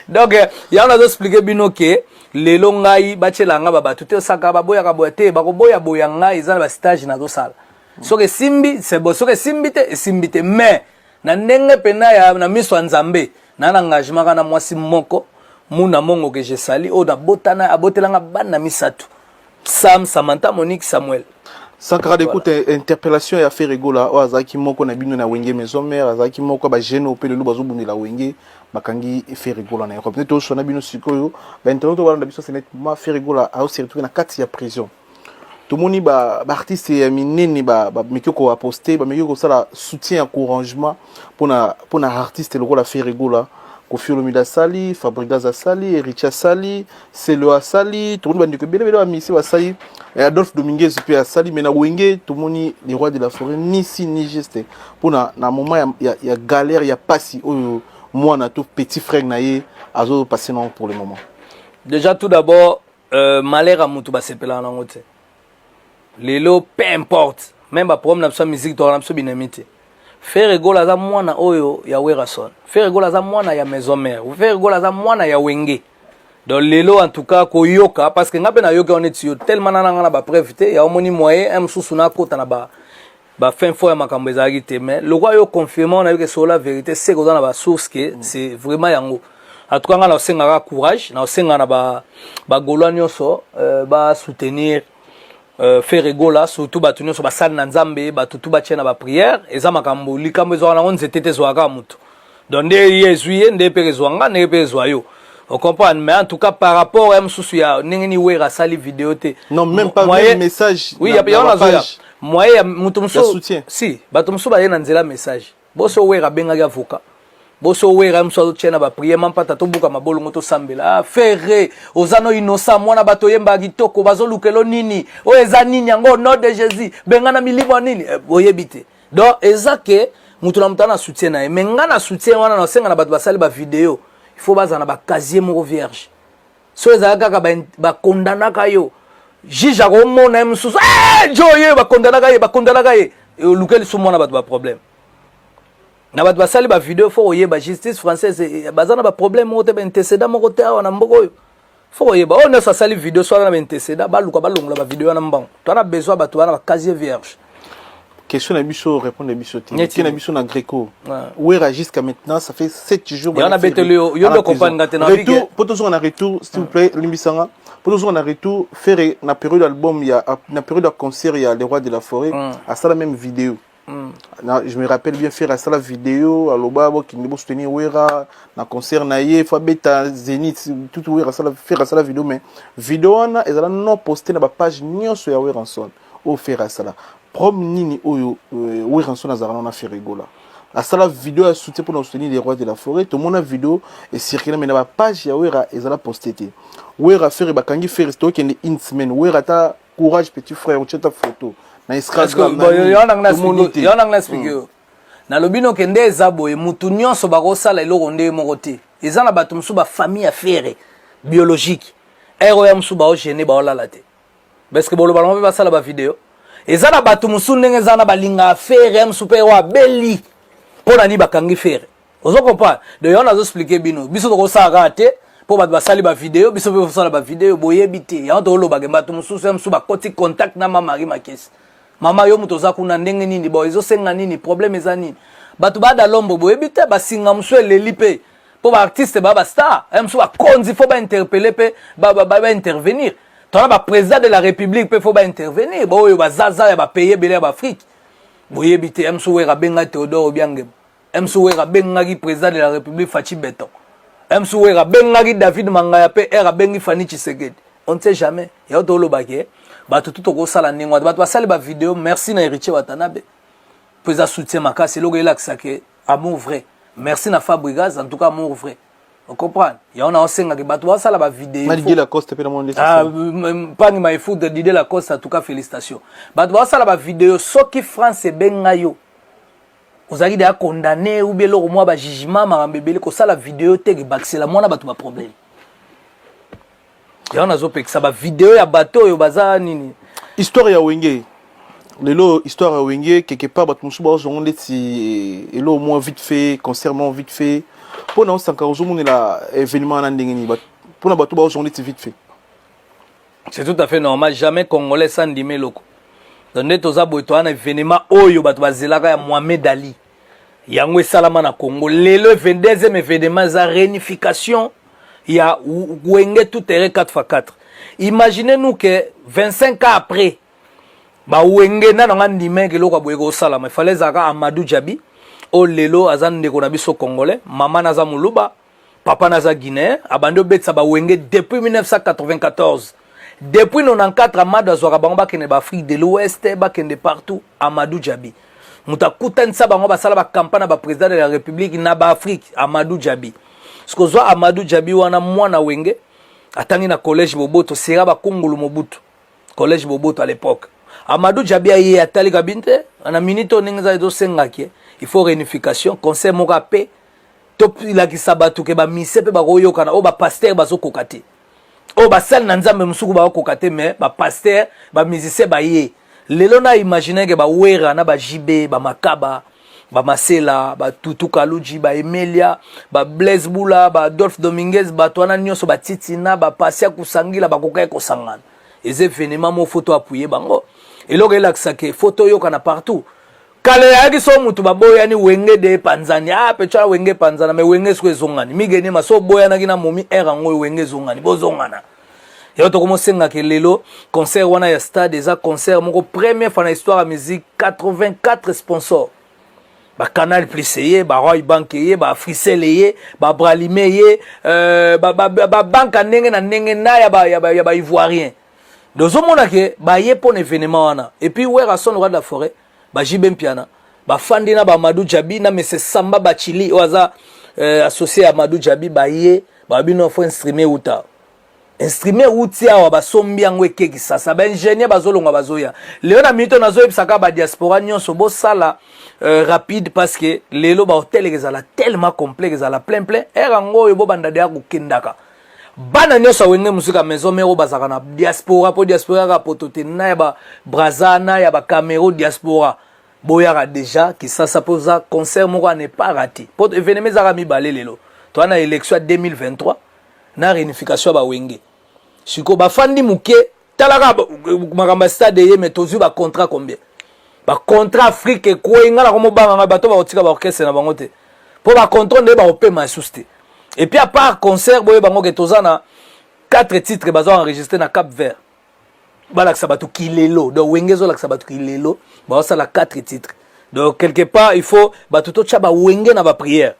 Donc yango nazoexpliquer bino ke lelo ngai batiela nga babato te, osaka baboyaka boya te, bakoboyaboya ngai. Eza na bastage nazosala, soki esimbi c'est bon, soki esimbi te, esimbi te. Mais na ndenge mpena ya na miso ya Nzambe, na na engagement kaka na mwasi moko, muna mongo ke je sali, oyo nabotana, abotelanga bana misato: Sam, Samantha, Monique, Samuel. Sankara de voilà. Interpellation ya Ferre Gola oyo azalaki moko na bino na Wenge Maison Mère, azalaki moko ya bajeune oyo mpe lelo bazobundela Wenge, bakangi Ferre Gola na Europe. Nde tozosona bino sikoyo, bainternet oyo balanda biso, c'est nettement Ferre Gola aose retrouve na kati ya prison. Tomoni baartiste ya minene bameki koaposte, bameki kosala soutien, encouragement mpona artiste lokola Ferre Gola. Koffi Olomide asali, Fabregas asali, Héritier asali, Selo asali. Tomoni bandeko ebele ebele bamisi basali, Adolphe Dominguez mpe asali. Mais na Wenge, tomoni les Rois de la Forêt ni si ni geste mpona na moment ya galère, ya pasi oyo mwana to petit frère na ye azopase nango pour le moment. Déjà, tout d'abord, malheur ya motu basepelaka nango te. Lelo, peu importe même baproblème na biso ya musique, toka na biso binemi te. Ferre Gola aza mwana oyo ya Werrason, Ferre Gola aza mwana ya Maison Mère, Ferre Gola aza mwana ya Wenge. Donc lelo, en tout cas, koyoka, parce que nga mpe nayoki wana neti yo tellement na nanga na bapreuve te ya omoni moyen un mosusu nakota na ba bafin fond ya makambo ezalaki te. Mais lokwa yo confirme wana, nayoki solo la vérité, c'est koza na basource ke c'est vraiment yango. En tout cas, nga na osengaka courage, na osenga na bagaulois nyonso basoutenir Ferre Gola, surtout bato nyonso basali na Nzambe, bato tu batie na baprière. Eza makambo, likambo ezwaka nango nzete te, ezwaka kaka motu. Donc nde ye ezwi ye, nde mpe ezwa nga, ndenge mpe ezwa yo, ocomprendre. Mais en tout cas, par rapport ya mosusu ya ndenge ni Wera asali video te. Non, même pas même message. Oui, ya nazoya moyen ya moto mosusu. Si bato mosusu baye na nzela message, boso Wera abengaki avocat, boso Wera mosusu azotia na baprière, mampata tobuka mabolongo, tosambela. Ah, Ferre, oza no innocent, mwana bato oyembaka kitoko, bazolukelo nini? Oyo eza nini yango? Nom de Jésus, bengana milimo ya nini? Oyebi te. Donc eza ke moto na moto ana soutien na ye. Mais nga na soutien wana, nasenga na bato basali bavideo, il faut bazala na bacasier moko vierge. So ezalaka kaka bakondanaka yo, juge akomona ye mosusu jo ye bakondanaka ye, bakondanaka ye, oluka lisusu mwana bato baproblème. Na bato basali bavideo, faut koyeba justice française baza na baproblème moko te, baantécédent moko te awa na mboka oyo. Faut koyeba oyo nyonso asali video, so aza na baantécédent, baluka balongola bavideo wana mbango. Toza na besoin bato wana bacasier vierge. Question na biso, répondre biso te. Neti na biso na Greco, Wera jusqu'à maintenant, ça fait 7 jours. Yo na beteli yo, yo nde comprendre nga te na retour. Po tozonga na retour, s'il vous plaît, limbisanga. Po tozonga na retour, Ferre na période album ya na période ya concert ya les Rois de la Forêt, asala même vidéo. Na, je me rappelle bien, Ferre asala vidéo, aloba bokende bosoutenir Wera na concert na ye, faut abeta Zénith tout. Wera asala, Ferre asala vidéo, mais vidéo wana ezala non posté na bapage nyonso ya Werrason. Oyo Ferre asala, problème nini oyo Werrason azalaka na Ferre Gola? Asala vidéo ya soutien mpona soutenir les Rois de la Forêt, tomona vidéo ecircule, mais na bapage ya Wera ezala posté te. Wera, Ferre bakangi Ferre, tokende une semaine, Wera ata courage petit frère, otia ta photo na Instagram. Yo nanga explique yo, nalobi noke nde eza boye. Mutu nyonso bakosala eloko nde moko te. Eza na bato mosusu, bafamille ya Ferre biologique ere oyo mosusu baogene, baolala te, parce que boloba bango mpe basala bavideo. Eza na bato mosusu ndenge eza na balingaka Ferre ya mosusu mpe oyo abeli mpo na nini bakangi Ferre, ozo comprendre. Donc yango nazoexplique bino, biso tokosala kaka te mpo bato basali bavideo, biso mpe kosala bavideo. Boyebi te, yango tokolobake bato mosusu ya mosusu bakoti contact na ma Marie Makesi. Mama, yo moto oza kuna, ndenge nini? Bon, ezosenga nini? Problème eza nini? Bato bada lombo, boyebi te, basinga mosusu eleli mpe mpo baartiste baa bastar ya mosusu bakonzi, faut bainterpeller mpe baintervenir. Tona baprésident de la République mpe faut baintervenir, baoyo bazaza ya bapays ebele ya baafrike. Boyebi te, ya mosusu Wera abengaki Théodore Obiangema, ya mosusu Wera abengaki président de la République Fatshi Béton, ya mosusu Wera abengaki David Mangaya mpe r abengi Fani Tshisekedi. On ne sait jamais. Yango tolobaki bato tu tokosala ndenge wana. Bato basali bavideo, merci na Héritier Watanabe mpo eza soutien makasi, eloko elakisaka amour vrai. Merci na Fabregas, en tout cas amour vrai, ocomprendre. Yango na osengaki bato basala bavideo. Didier Lacoste mpe namoni. Mpangi Maefudre, Didier Lacoste, en tout cas félicitation. Bato basala bavideo, soki France ebenga yo, ozalaki deya condamné ou bien eloko mwa bajugement, makambo ebele, kosala video te, ebakisela mwana bato baproblème. Yango nazopekisa bavideo ya bato oyo baza nini. Histoire ya Wenge lelo, histoire ya Wenge, quelque part bato mosusu bazongo ndeti elo mwa vite fait, concert mwa vite fait. Mpona osanka ozomonela événement wana ndenge nini? Mpona bato bazongo ndeti vite fait. C'est tout à fait normal. Jamais Congolais sans ndima eloko. Donc nde toza boye, toza na événement oyo bato bazelaka ya Mohamed Ali, yango esalama na Congo lelo. Deuxième événement eza réunification ya Wenge tout terrain 4x4. Imaginez nous que 25 ans après, bawenge nano nga ndimeke eloko ya boye kosalama. Efale ezalaka Amadou Djabi oyo lelo aza ndeko na biso congolais, mama naza Moluba, papa naza Guinéen, abandi obetisa bawenge depuis 1994. Depuis 94, Amadou azwaka bango, bakende baAfrique de l'Ouest, bakende partout. Amadou Djabi moto akutanisa bango, basala bacampagne na baprésident de la République na baAfrique. Amadou Djabi, soki ozwa Amadou Djabi wana, mwana Wenge, atangi na Collège Boboto, sera bakongolu Mobutu, Collège Boboto à l'époque. Amadou Djabi aye, atalika bino te na minute oyo ndenge eza, ezosengaki il faut réunification, concert moko ape tolakisa bato ke bamise mpe bakoyokana. Oyo bapasteur bazokoka te, oyo basali na Nzambe mosuku bakokoka te, mais bapasteur, bamusicien baye lelo. Na imagine ke bawera na baJB, bamakaba, bamasela, batutu kaluji, baemelia, bablaise bula, baadolphe Dominguez, bato wana nyonso, batitina, bapasia kosangila, bakokaki kosangana. Eza événement mo faut toappuyer bango. Eloko elakisaka, faut toyokana partout. Kala eyaki so mutu baboyani, Wenge de epanzani. Ah, petyala Wenge epanzana, mais Wenge siko ezongani. Migenema so oboyanaki na momi ere yango oyo, Wenge ezongani, bozongana. Yango tokomosengaka lelo concert wana ya stade. Eza concert moko première fois na histoire ya musique, 84 sponsors: baCanal Plus eye, baRoy Bank eye, baAfricell eye, baBralima eye, babanke ya ndenge na ndenge na ya baivoirien. Ozomona ke baye mpo na événement wana. Et puis Werrason, roi de la forêt, baJB Mpiana bafandi na bamadou Djabi na mese Samba Bachili oyo aza associé ya Amadou Djabi. Baye, babino faut instrument euta, instrument euti awa, basombi yango, ekeki sasa, baingénieur bazolongwa, bazoya lelo. Na minute nazoyebisaka badiaspora nyonso, bosala rapide, parce que lelo bahotel ezala tellement complet, ezala plein plein. Ere yango oyo bobanda deya kokendaka. Bana nyonso awenge mosika, maison mère, oyo bazalaka na diaspora, mpo diaspora kaka poto te, na ya babraza, na ya bacameroun, diaspora, boyaka déjà Kisasa mpo oza concert moko à ne pas rater, mpo événement ezaka mibale. Lelo toza na élection ya 2023 na réunification ya bawenge. Sikoyo bafandi moke, talaka makambo ya stade eye, mais tozwi bacontrat combien? Bacontrat Afrique ekwei. Nga na komobanga bato bakotika baorchestre na bango te, mpo bacontrat nde bakopema lisusu te. Et puis à part concert, boye bango ke toza na quatre titres baza enregistré na Cap Vert, balakisa bato kilelo. Donc Wenge ezolakisa bato kilelo, bazosala quatre titres. Donc quelque part il faut bato totya bawenge na baprière.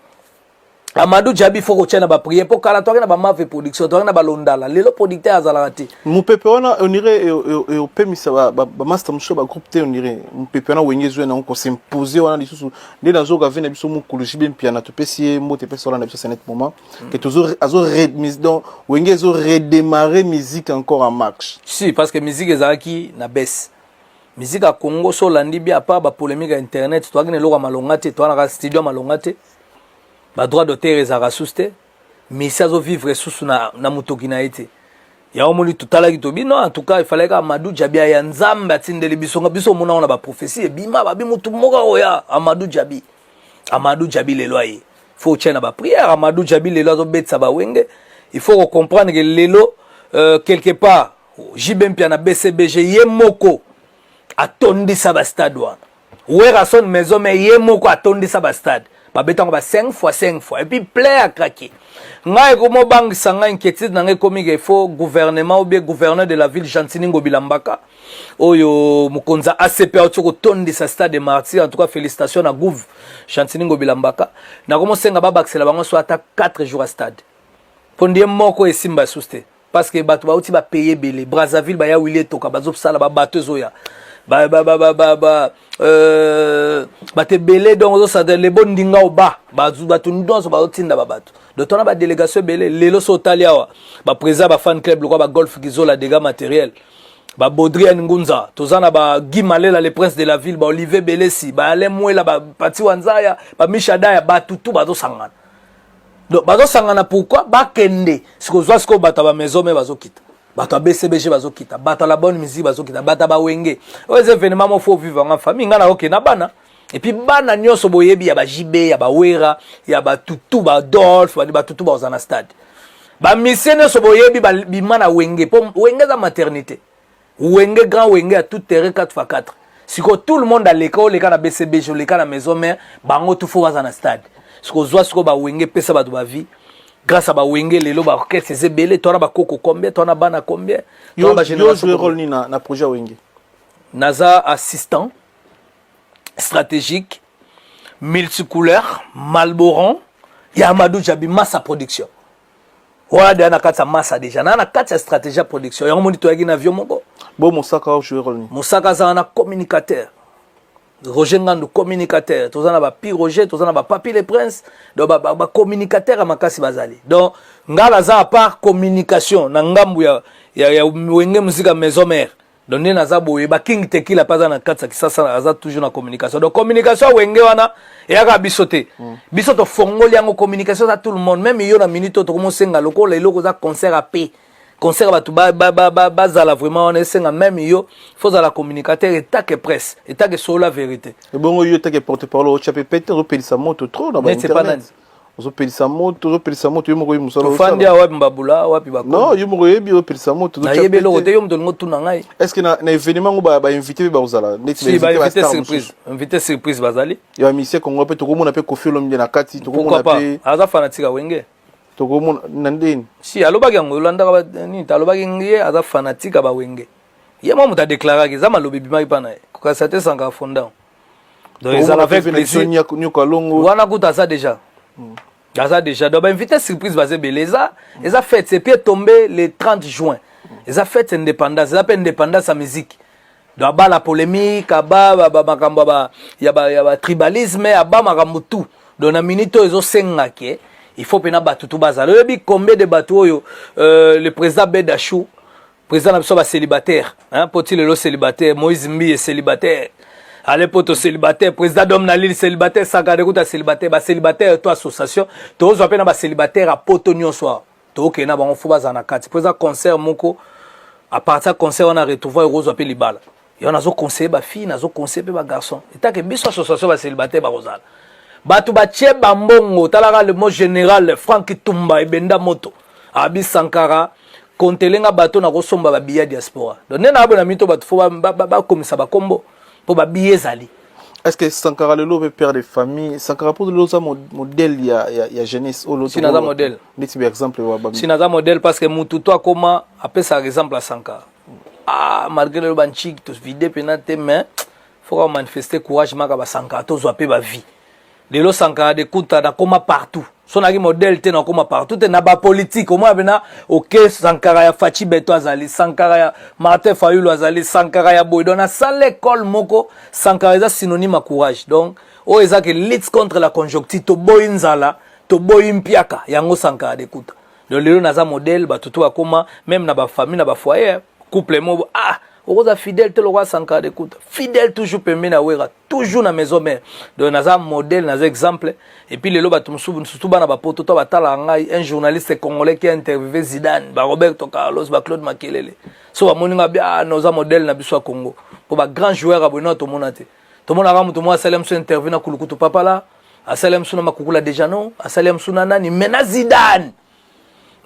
Amadou Djabi, faut kotia na baprière, mpo kala toaki na bamave production, toaki na balondala. Lelo producteur azalaka te. Mopepe wana, on dirait opemisa bamaster mosusu ya bagroupe te. On dirait mopepe wana Wenge ezwi nango kosimpose wana lisusu. Nde nazoka ve na biso mokolo JB Mpiana, topesi ye mbote, epesi wana na biso senet moment ke azo donc Wenge ezo redémarrer musique encore en marche. Si, parce que musique ezalaki na baisse. Musique ya Congo, so olandi bien, à part bapolémique ya internet, toaki na eloko ya malonga te, toanaka studio ya malonga te, badroit d'auteur ezalaka susu te, misi azovivre susu na motoki na ye te. Yango moni totalaki tobi non, en tout cas il fallait kaka Amadou Djabi ya Nzambe atindeli biso. Nga biso omona ngo na baprophétie ebima, babi mutu moko oya, Amadou Djabi. Amadou Djabi lelo aye, faut otia na baprière. Amadou Djabi lelo azobetisa bawenge. Il faut comprendre que lelo, quelque part, JB Mpiana, BCBG, ye moko atondisa bastade wana. Werrason, maison mère, ye moko atondisa bastade, babetango ba 5 fois 5 fois et puis plein à craquer. Ngai ekomobangisa ngai, inquiétude na ngai ekomi ke faut gouvernement ou bien gouverneur de la ville Gentiny Ngobila Mbaka, oyo mokonzi ya ACP, auti kotondisa stade de Martyr. En tout cas félicitation na gouv Gentiny Ngobila Mbaka. Nakomosenga babakisela bango so ata 4 jours ya stade, mpo ndie moko esimba lisusu te, parce que bato bauti bapaye ebele. Brazzaville baya, wili etoka, bazosala babato, ezoya bato ebele. Donc ozosala lebo ndinga oba bato nyonso bazotinda babato. Donc tona badélégation ebele lelo. So otali awa, baprésident bafan club lokwa bagolf kizola, dégâts matériel, babaudrien Ngunza, toza na baguy Malela, le prince de la ville, baolivier Belesi, baalain Mwela, bapati Wanzaya, bamishadaya, batutu bazosangana. Donc bazosangana pourquoi? Bakende sikozwa sikoyo bato ya bamaison mère bazokita, bato ya BCBG bazokita, bato ya la bonne musique bazokita, bato ya bawenge. Oyo eza événement mo faut vivre nga famille. Nga naokende na bana, et puis bana nyonso boyebi ya baJB, ya bawera, ya batutu, badolphe, batutu baoza na stade, bamisie nyonso boyebi bima na Wenge, mpo Wenge eza maternité. Wenge grand, Wenge ya tout terrain, 4 x 4. Sikoyo tout le monde aleka, oleka na BCBG, oleka na maison mère, bango tu faut baza na stade. Sikoyo ozwa sikoyo bawenge, epesa bato bavie. Grâce à bawenge lelo baorchestre eza ebele. Towana bakoko combien, towana bana combien? Yo jouer rôle nini na projet ya Wenge? Naza assistant stratégique multicouleur malboran ya Amadou Djabi, Massa Production. Wana deja na kati ya masa, deja na kati ya stratégie ya production yango. Moni toyaki na avion moko. Bo Mosaka jouer rôle nini? Mosaka aza wana communicateur. Roger Ngandu communicateur. Toza na bapi Roger, toza na bapapi le Prince. Donc bacommunicateur ya makasi bazali. Donc ngai naza à part communication na ngambu ya Wenge Musica Maison Mère. Donc nde naza boye, baking Tekila mpe aza na kati ya Kisasa, aza toujours na communication. Donc communication ya Wenge wana eyaka biso te. Biso tofongoli yango. Communication eza tout le monde, même yo na minute oyo tokomosenga lokola eloko eza concert ape concert, bato bazala vraiment wana, esenga même yo faut ozala communicateur etake presse, etake solo la vérité. Ebongo yo etake porte parole, otya mpe pete, ozopelisa moto trop na bainternet, ozopelisa moto, ozopelisa moto yo moko, oyebi mosala. Tofandi awa, wapi mbabula, wapi? Non, yo moko oyebi, ozopelisa moto. Nayebi eloko te. Yo moto olingo tuna ngai. Est ce que na événement ngo bainvité mpe bakozala? Neti bainvité surprise, invité surprise bazali. Ya musicien Congo mpe tokomona mpe Koffi Olomide na kati? Tokomona mpe. Aza fanatique ya Wenge. Tokomona na ndeni? Si alobaki yango, olandaka nini? Alobaki ye aza fanatique ya bawenge. Ye mwa moto adéclaraki, eza maloba ebimaki mpa na ye, kokasa te. Sankara fondant, donc ezala avec plaisir. Nyoka Longo? Wana kuta aza déjà, aza déjà. Donc bainvité surprise baza ebele. Eza fête et puis etombe le 30 juin, eza fête indépendance, eza mpe indépendance ya musique. Donc aba la polémique, aba makambo ya batribalisme, aba makambo tout. Donc na minute oyo ezosenga ke il faut mpena bato tu bazala. Oyebi combien de bato oyo le président Bedachou, président na biso bacélibataire, mpo ti lelo célibataire, Moïse Mbiye célibataire, ale poto célibataire, président Dom na Lille célibataire, Sankara kuta célibataire, bacélibataire to association tozwa mpe na bacélibataire ya poto nyonso awa, tokokende na bango, fo bazala na kati mpo eza concert moko. À partir ya concert wana, retrouvaille, okozwa mpe libala. Yo nazoconseille bafille, nazoconseille mpe bagarçon etake biso association bacélibataire bakozala. Bato batie bambongo. Talaka le mot général Frank Tumba ebenda moto abi Sankara kontelenga bato na kosomba babiya diaspora. Donc nde na abona mito bato fo bakomisa bakombo mpo babiye ezali. Est-ce que Sankara lelo mpe père de famille, Sankara mpo lelo oza modèle ya jeunesse oyo? Si naza modèle. Neti ba exemple? Si naza modèle, parce que mutu to akoma apesaka exemple ya Sankara. Ah, malgré lelo banchiki tovide mpena te, mais faut ka manifester courage maka basankara tozwa mpe bavie. Lelo Sankara de Kuta nakoma partout. So nayaki modèle te, nakoma partout te na bapolitike. Omona mpena oke Sankara ya Faci Beto azali, Sankara ya Martin Fayulu azali, Sankara ya boye. Donc nasala école moko. Sankara eza synonyme ya courage. Donc oyo eza ke lutte contre la conjoncture, toboyi nzala, toboyi mpiaka, yango Sankara de Kuta. Donc lelo naza modèle, bato to bakoma même na bafamille, na bafoyer, couple moko: ah, okoza fidèle te lokola Sankara de Kuta, fidèle toujours pembeni na Wera, toujours na Maison Mère. Donc naza modèle, naza exemple. Et puis lelo bato mosusu, surtout bana bapoto to batalaka ngai, un journaliste congolais qui a interviewé Zidane, baroberto Carlos, baclaude Makelele, so bamoni nga bi: ah, noza modèle na biso ya Congo, mpo bagrand joueur ya boye no tomona te. Tomonaka moto moko asali mosu interview na Kulukutu papa la, asali mosu na Makukula déjà, non, asali mosu na nani, mais na Zidane.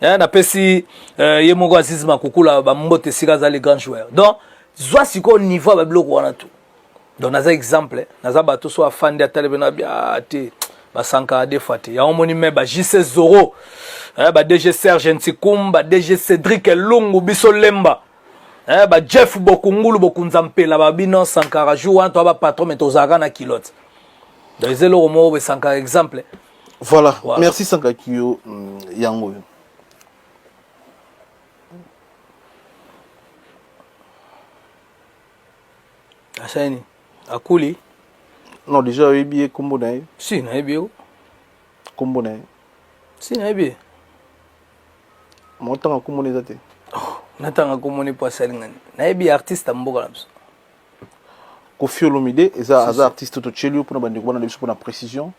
Napesi ye moko Aziz Makukula bambote esika azali, grand joueur. Donc zwa sikoyo niveau ya babiloko wana tu. Donc naza exemple, naza bato so afandi atali mpe na bia te, basankara deux fois te. Yango moni me ba JC Zoro, ba DG Serge Ntikum, ba DG Cédric Elungu, biso lemba, ba Jeff Bokungulu Bokunza Mpela, babino Sankara jour wana toa bapatron, me tozalaka na kilote. Donc eza eloko moko boye, Sankara exemple. Voilà. Merci Sankara Kiyo yango oyo. Asali akuli. Non, déjà oyebi ye, nkombo na ye? Si nayebi ye. Nkombo na ye? Si nayebi ye. Motanga nkombo na eza te. Oh, natanga nkombo ni po asali ngani? Nayebi artiste ya mboka na biso. Koffi Olomide eza, aza artiste. Totieli yo mpona bandeko bana na biso, mpona précision.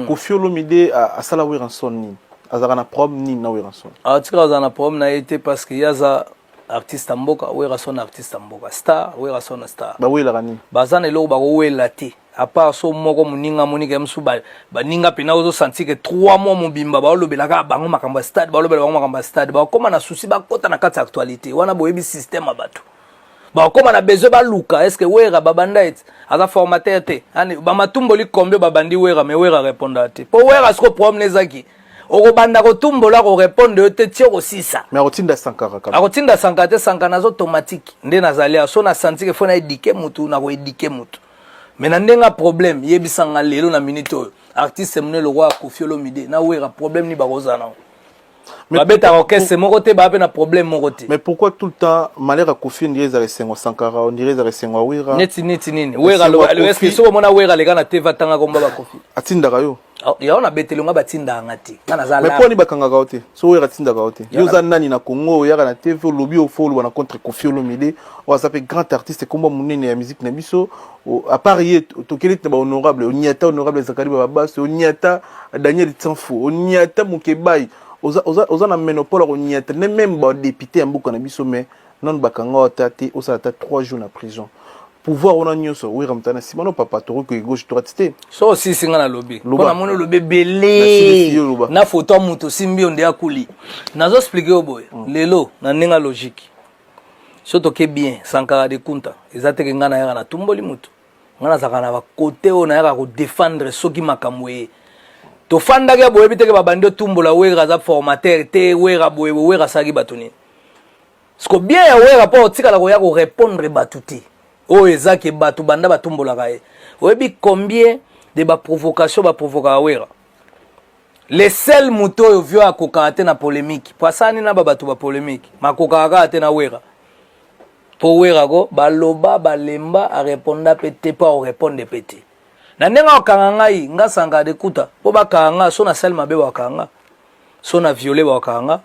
Koffi Olomide asala Werrason nini? Azalaka na problème nini na Werrason? Atika azala na problème na ye te, parce que ye aza artiste ya mboka, Werrason artiste ya mboka, star, Werrason star. Bawelaka nini? Baza na eloko bakowela te, à part so moko moninga moninga mosusu baninga mpena ozosentir ke 3 mois mobimba baolobela kaka bango makambo ya stade, baolobela bango makambo ya stade, bakokóma na susi, bakɔta na kati ya actualité wana. Boyebi système ya bato, bakokóma na besoin baluka est ce que Wera babanda ete aza formateur te. Bamatumboli combien babandi Wera, mais Wera répondaka te, mpo Wera siko problème ezaki okobanda kotumbola, korépondre yo te ti okosisa. Mais akotinda Sankara? Akotinda Sankara te. Sankara naza automatique nde nazali awa. So nasanti ke fo na éduquer mutu, nakoéduquer mutu, mais na ndenge ya problème, yebisanga lelo na minute oyo, artiste monene lokola Koffi Olomide na Wera, problème ni bakozala nango? Babetaka orchestre moko te, baa mpe na problème moko te. Mais pourquoi tout le temps malheur ya Kofi, on dirait ezala esengo Sankara, on dirait ezala esengo ya Wera? Neti nini? Wera, est-ce que soki omona Wera aleka na TV, atanga komba bakofi? Atindaka yo? Yango nabeteli nga, batindaka nga te, nga naza Mais mpo ani bakangaka yo te so Wera atindaka yo te? Yo oza nani na Congo, oyaka na TV, olobi ofo oloba na contre Kofi Olomide oyo aza mpe grand artiste, komba monene ya musique na biso? À part ye, tokeli te na bahonorable, oniata honorable Zakari Bababasi, oniata Daniel Tsanfu, oniata Mokebai, oza na monopole ya koniata ne même badéputé ya mboka na biso, mais nanu bakanga yo ata te, osala ata 3 jours na prison. Pouvoir wana nyonso, Wera moto na nsima no papa, tokoki gauche droite te. So osisi nga nalobi mpo namoni olobi ebele na foto ya moto osimbi yo nde akuli. Nazo expliquer yo boye lelo na ndenge ya logique. So toke bien, Sankara de Kunta, eza teke ngai nayaka natumboli motu. Ngai nazalaka na bakote oyo nayaka kodefendre soki makambo eye. Tofandaki ya boyebi teke babandi otumbola Wera aza formateur te, Wera boye, Wera asalaki bato nini? Siko bien ya Wera mpo otikala koya korépondre bato te. Oyo eza ke bato banda batumbolaka ye, oyebi combien de baprovocation baprovokaka Wera? Le seul moto oyo vio akokaka te na polémique, po asala nini na babato bapolémique, makokaka kaka te na Wera, mpo Wera ko baloba balemba, areponda mpe te, mpo akorépondre mpe te na ndenge akokanga ngai. Nga Sankara de Kuta, mpo bakanga nga, so nasali mabe bakokanga nga, so na viole bakokanga nga,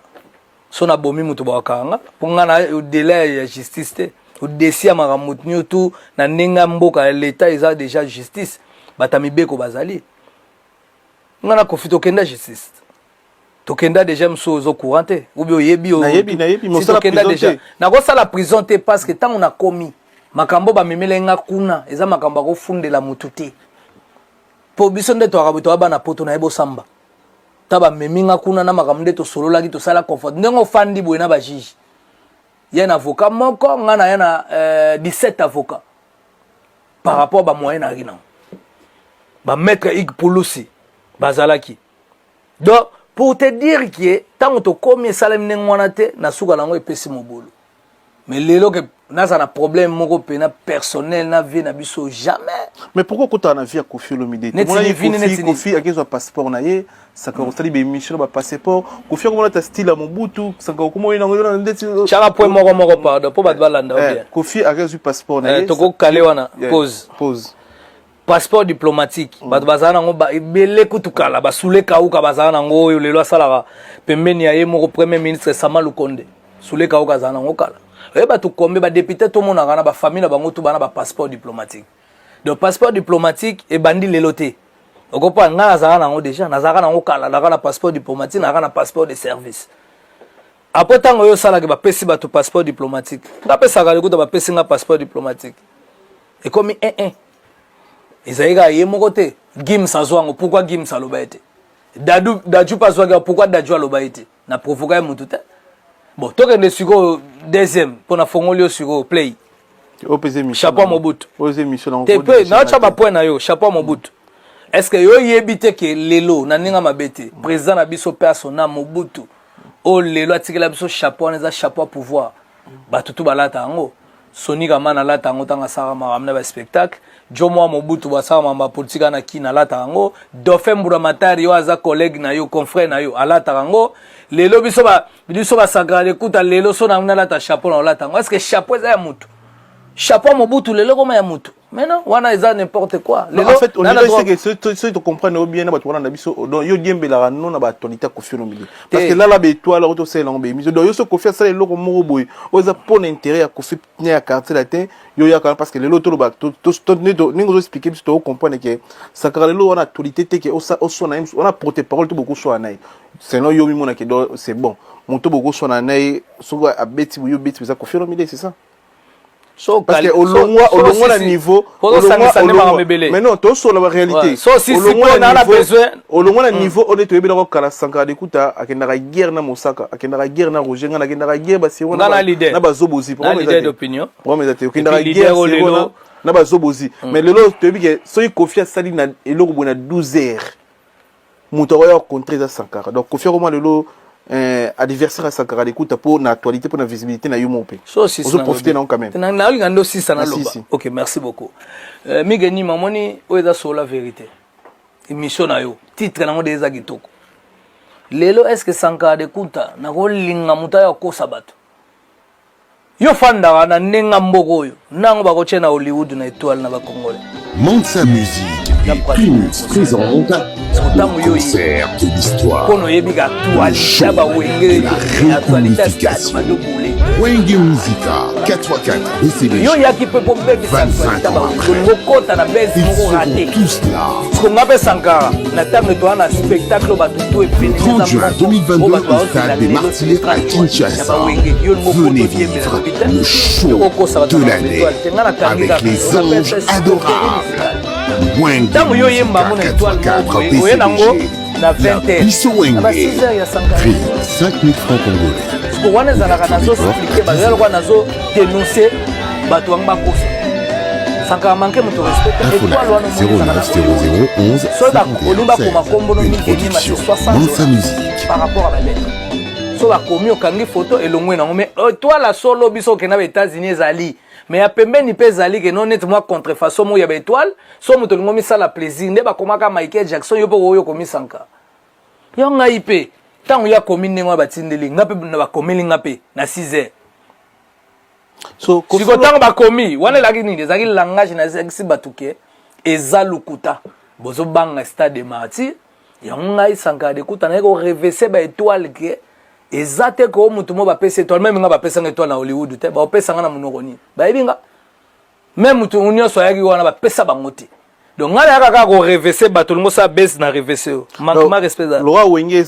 so nabomi moto bakokanga nga, mpo nga na au-delà ya justice te, au-dessus ya makambo nyonso na ndenge ya mboka ya leta eza déjà justice, bato ya mibeko bazali. Nga na Kofi tokenda justice, tokenda déjà. Mosusu ozo courant te ubi oyebi? Nayebi. Tokenda déjà. Nakosala prison te parce que ntango nakomi, makambo bamemeli nga kuna eza makambo akofundela motu te, mpo biso nde toyaka boye, toya bana poto, nayebi osamba. Ta bamemi nga kuna na makambo nde tosololaki, tosala confort ndenge ofandi boye na bajuge. Ye na avocat moko, nga na ye na 17 avocat par rapport bamoyen nayaki nango, bamaître Ig Pulusi bazalaki. Donc pour te dire que ntango tokomi, esalemi ndenge wana te, na suka nango epesi mobulu. Mais lelo ke naza na problème moko mpena personnel na vie na biso, jamais. Mais pourquoi okotaka na vie ya Kofi Olomide? Neti? Kofi akezwa passeport na ye, Sankara osali baémission na bapasseport. Kofi akomona ta style ya Mobutu, Sankara okomona nango yo ndeti Tiaka point moko moko, pardon, mpo bato balanda bien. Kofi akezwi passeport na ye. Tokokale wana, pause. Pause. Passeport diplomatique, bato bazala nango ebele kutu kala. Basule Kauka bazala nango, oyo lelo asalaka pembeni ya ye moko premier ministre Sama Lukonde. Sule Kauka azala nango kala. Oye bato kombe badéputé tomonaka na bafamille na bango tu bana bapasseport diplomatique. Donc passeport diplomatique ebandi lelo te, okopa. Ngai nazalaka nango déjà, nazalaka nango kala, nazalaka na passeport diplomatique, nazalaka na passeport de service. Après ntango oyo osalaki, bapesi bato passeport diplomatique, nga apesaka lekuta, bapesi nga passeport diplomatique, ekomi 1 ezali kaka ye moko te. Gims azwa yango, pourquoi Gims aloba ye te? Dadu, Daju mpe azwaki yango, pourquoi Daju aloba ye te? Na provoka ye motu te. Bon, tokende sikoyo deuxième, mpo na fongoli yo sikoyo play. Chapeau Mobutu te mpe naotya bapoint na yo. Chapeau Mobutu, est ce que yo oyebi te ke lelo na ndenge mabe te, président na biso mpe asona Mobutu oyo lelo atikela biso chapeau wana, eza chapeau ya pouvoir, bato tu balata yango. Soni Kamana alata yango ntango asalaka makambo na baspectacle. Jo mwa Mobutu basalaka makambo ya politique na kina, alataka yango. Dauphin Mburamatari oyo aza collègue na yo, confrère na yo, alataka yango. Lelo biso basakaka lekuta lelo, so na nalata chapeau na olata yango. Est ce que chapeau eza ya mutu? Chapeau ya Mobutu lelo ekoma ya mutu? Mais non, wana eza n'importe quoi. Lelo en fait, on dirait que soki tocomprendre bien na bato wana na biso, donc yo diembelaka no na baactualité ya Kofi Olomide, parce que lala baétoile oyo tosala yango baémission. Donc yo so Kofi asala eloko moko boye oyo eza mpo na intérêt ya Kofi ne ya Quartier Latin, yo yaka, parce que lelo toloba ndenge ozoexpliquer biso, tokocomprendre ke Sankara lelo wana actualité te, ke oswana ye wana porte parole to bokoswana na ye selon yo mimonake. Donc c'est bon, moto bokoswana na ye soki abeti boye, obeti, eza Kofi Olomide, c'est ça? So, parce que olongwa na niveau, mais non, tosola ba réalité. Olongwa na niveau oyo toyebelaka kala. Sankara Dekuta akendaka guerre na Mosaka, akendaka guerre na Roger Ngana, akendaka guerre basero na bazobozi. Problème eza te, okendaka guerre na bazobozi. Mais lelo toyebi ke soki Kofi asali na eloko boye na 12 heures, moto akoya contre eza Sankara. Donc Kofi akoma lelo adversaire ya Sankara Lekuta mpo na actualité, mpo na visibilité na yo moko mpe ozoprofite nango quand même. Naolinga nde osisa naloba. Ok, merci beaucoup. Mige Nima, omoni oyo eza solo la vérité. Émission na yo, titre nango de eza kitoko. Lelo est ce que Sankara de Kunta nakolinga moto aya kokosa bato? Yo fandaka na ndenge mboka oyo nango bakotia na Hollywood na étoile na ba Congolais. Mansa Music et Primus présentent le concert de l'histoire. Mpo noyebi ka actualité ya bawenge, actualité ya stade madobule. Wenge Musica 4x4 BCBG. Yo yaki mpe mpo bebisa 25 actualité ya ans bawenge, après. olingi okota na base Ils moko rate. seront tous là. Siko nga mpe Sankara na ntango etoa na spectacle oyo bato to Le 30 juin 2022 au stade des Martyrs à Kinshasa. Venez vivre le show de l'année avec les anges adorables. Wenge ntango yo oyemba Musica ngo na étoile 4x4 moko boye, oye nango BCBG. na 20 La heures Biso na ba Wenge. 6 heures ya Sankara. Prix 5000 francs congolais. Siko wana ezalaka nazo expliquer bato, eza lokola nazo dénoncer bato yango bakosa. Sankara manque moto respect. Infoline Étoile wana omoni ezalaka na 09 00 11 soki olingi 51 bakoma kombo no 16. Une mingi enima c'est production 60 Mansa Music. par rapport à balettre. So bakomi, okangi photo, elongwe nango. Mais étoile ya solo, biso okenda ba États-Unis ezali, mais ya pembeni mpe ezali ke no neti mwa contrefaçon moko ya baétoile. So moto olingi omisala plaisir nde bakomaka Michael Jackson, yo mpe oyo okomi Sankara. Yo ngai mpe ntango ya komi ndenge wana batindeli nga mpe na bakomeli nga mpe na 6 heures. So siko ntango bakomi wana elaki nini? Ezalaki langage nazalakisi bato ke eza lokuta, bozobanga stade de Martyr. Yango ngai Sankara Dekuta naye korevese baétoile ke eza te ko motu mo bapesi étoile. Même nga bapesanga étoile na Hollywood te, baopesanga na monoko nini? Bayebi nga, même motu nyonso ayaki wana bapesa bango te. Donc ngai nayaka kaka korevese bato. Olingo osala base na revese oyo manquement respect eza. Laura Wenge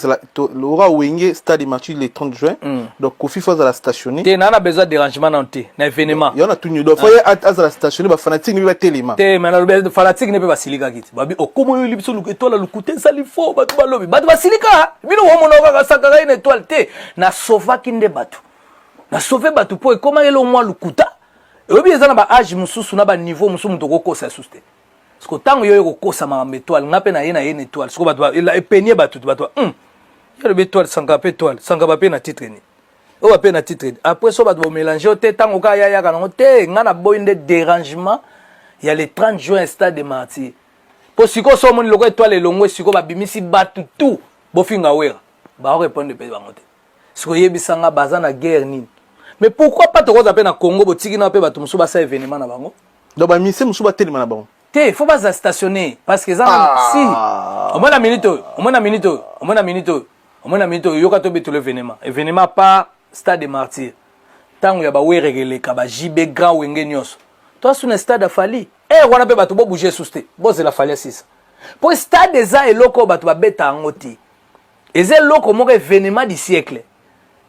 Laura Wenge, stade des Martyrs le 30 juin. Donc Kofi faut azala stationné. Te, naa na besoin dérangement nano te na événement. Yo na tuni donc faut ye azala stationné, ba fanatique ni ba telema. Te, me nalobi fanatique ne mpe basilikaki te. Babi okoma oyo biso étoile ya lokuta ezali fo bato balobi, bato basilika. Bino omona kaka Sankara ye na étoile te. Nasovaki nde bato, nasauve bato mpo ekomaki eloko mwa lokuta. Oyebi eza na baage mosusu na baniveau mosusu moto okokosa lisusu te. Siko ntango yo oyo kokosa makambo étoile, nga mpe na ye na ye na étoile. Siko bato epenie bato te, bato ye alobi étoile, Sankara mpe étoile, Sankara bape na titre nini oyo bape na titre nini. Après so bato bomélange yo te, ntango kaka yayaka nango te. Nga naboyi nde dérangement ya le 30 juin stade de Martyr, mpo sikoyo so omoni loko étoile elongwe, sikoyo babimisi bato tout bofinga Wera, baorépondre mpe bango te. Sikoyo yebisanga baza na guerre nini? Mais pourquoi pas tokoza mpe na Congo, botiki na mpe bato mosusu basala événement na bango. Donc ba musicien mosusu batelema na bango. Te, faut baza stationné parce que eza Ah. si omona minute oyo, omona minute oyo, omona minute oyo, omona minute oyo, yoka tobetela événement, événement par stade de Martyr. Ntango ya bawereke eleka, ba JB, grand Wenge nyonso toasu na stade. Afali ere wana mpe bato bobouge susu te, bozela Fali asisa, mpo stade eza eloko oyo bato babeta yango te. Eza eloko moko événement du siècle.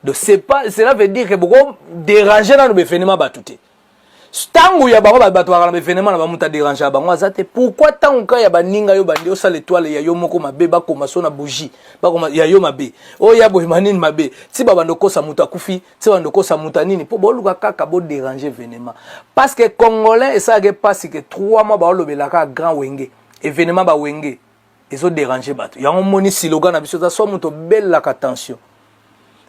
Donc c'est pas, cela veut dire que boko déranger nano baévénement bato te. Ntango ya bango bato bakala na baévénement na bamutu adérange ya bango aza te. Pourquoi ntango ka ya baninga yo bandi osala étoile ya yo moko mabe, bakoma so na bougie, bakoma ya yo mabe, oyo ya boyema nini mabe, ti babanda okosa moto akufi, ti babanda okosa moto ya nini, mpo boluka kaka bodérange événement? Parce que Congolais esalaka mpasi ke 3 mois baolobelaka grand Wenge, événement bawenge ezodérange bato. Yango moni slogan na biso eza so moto obelelaka tension,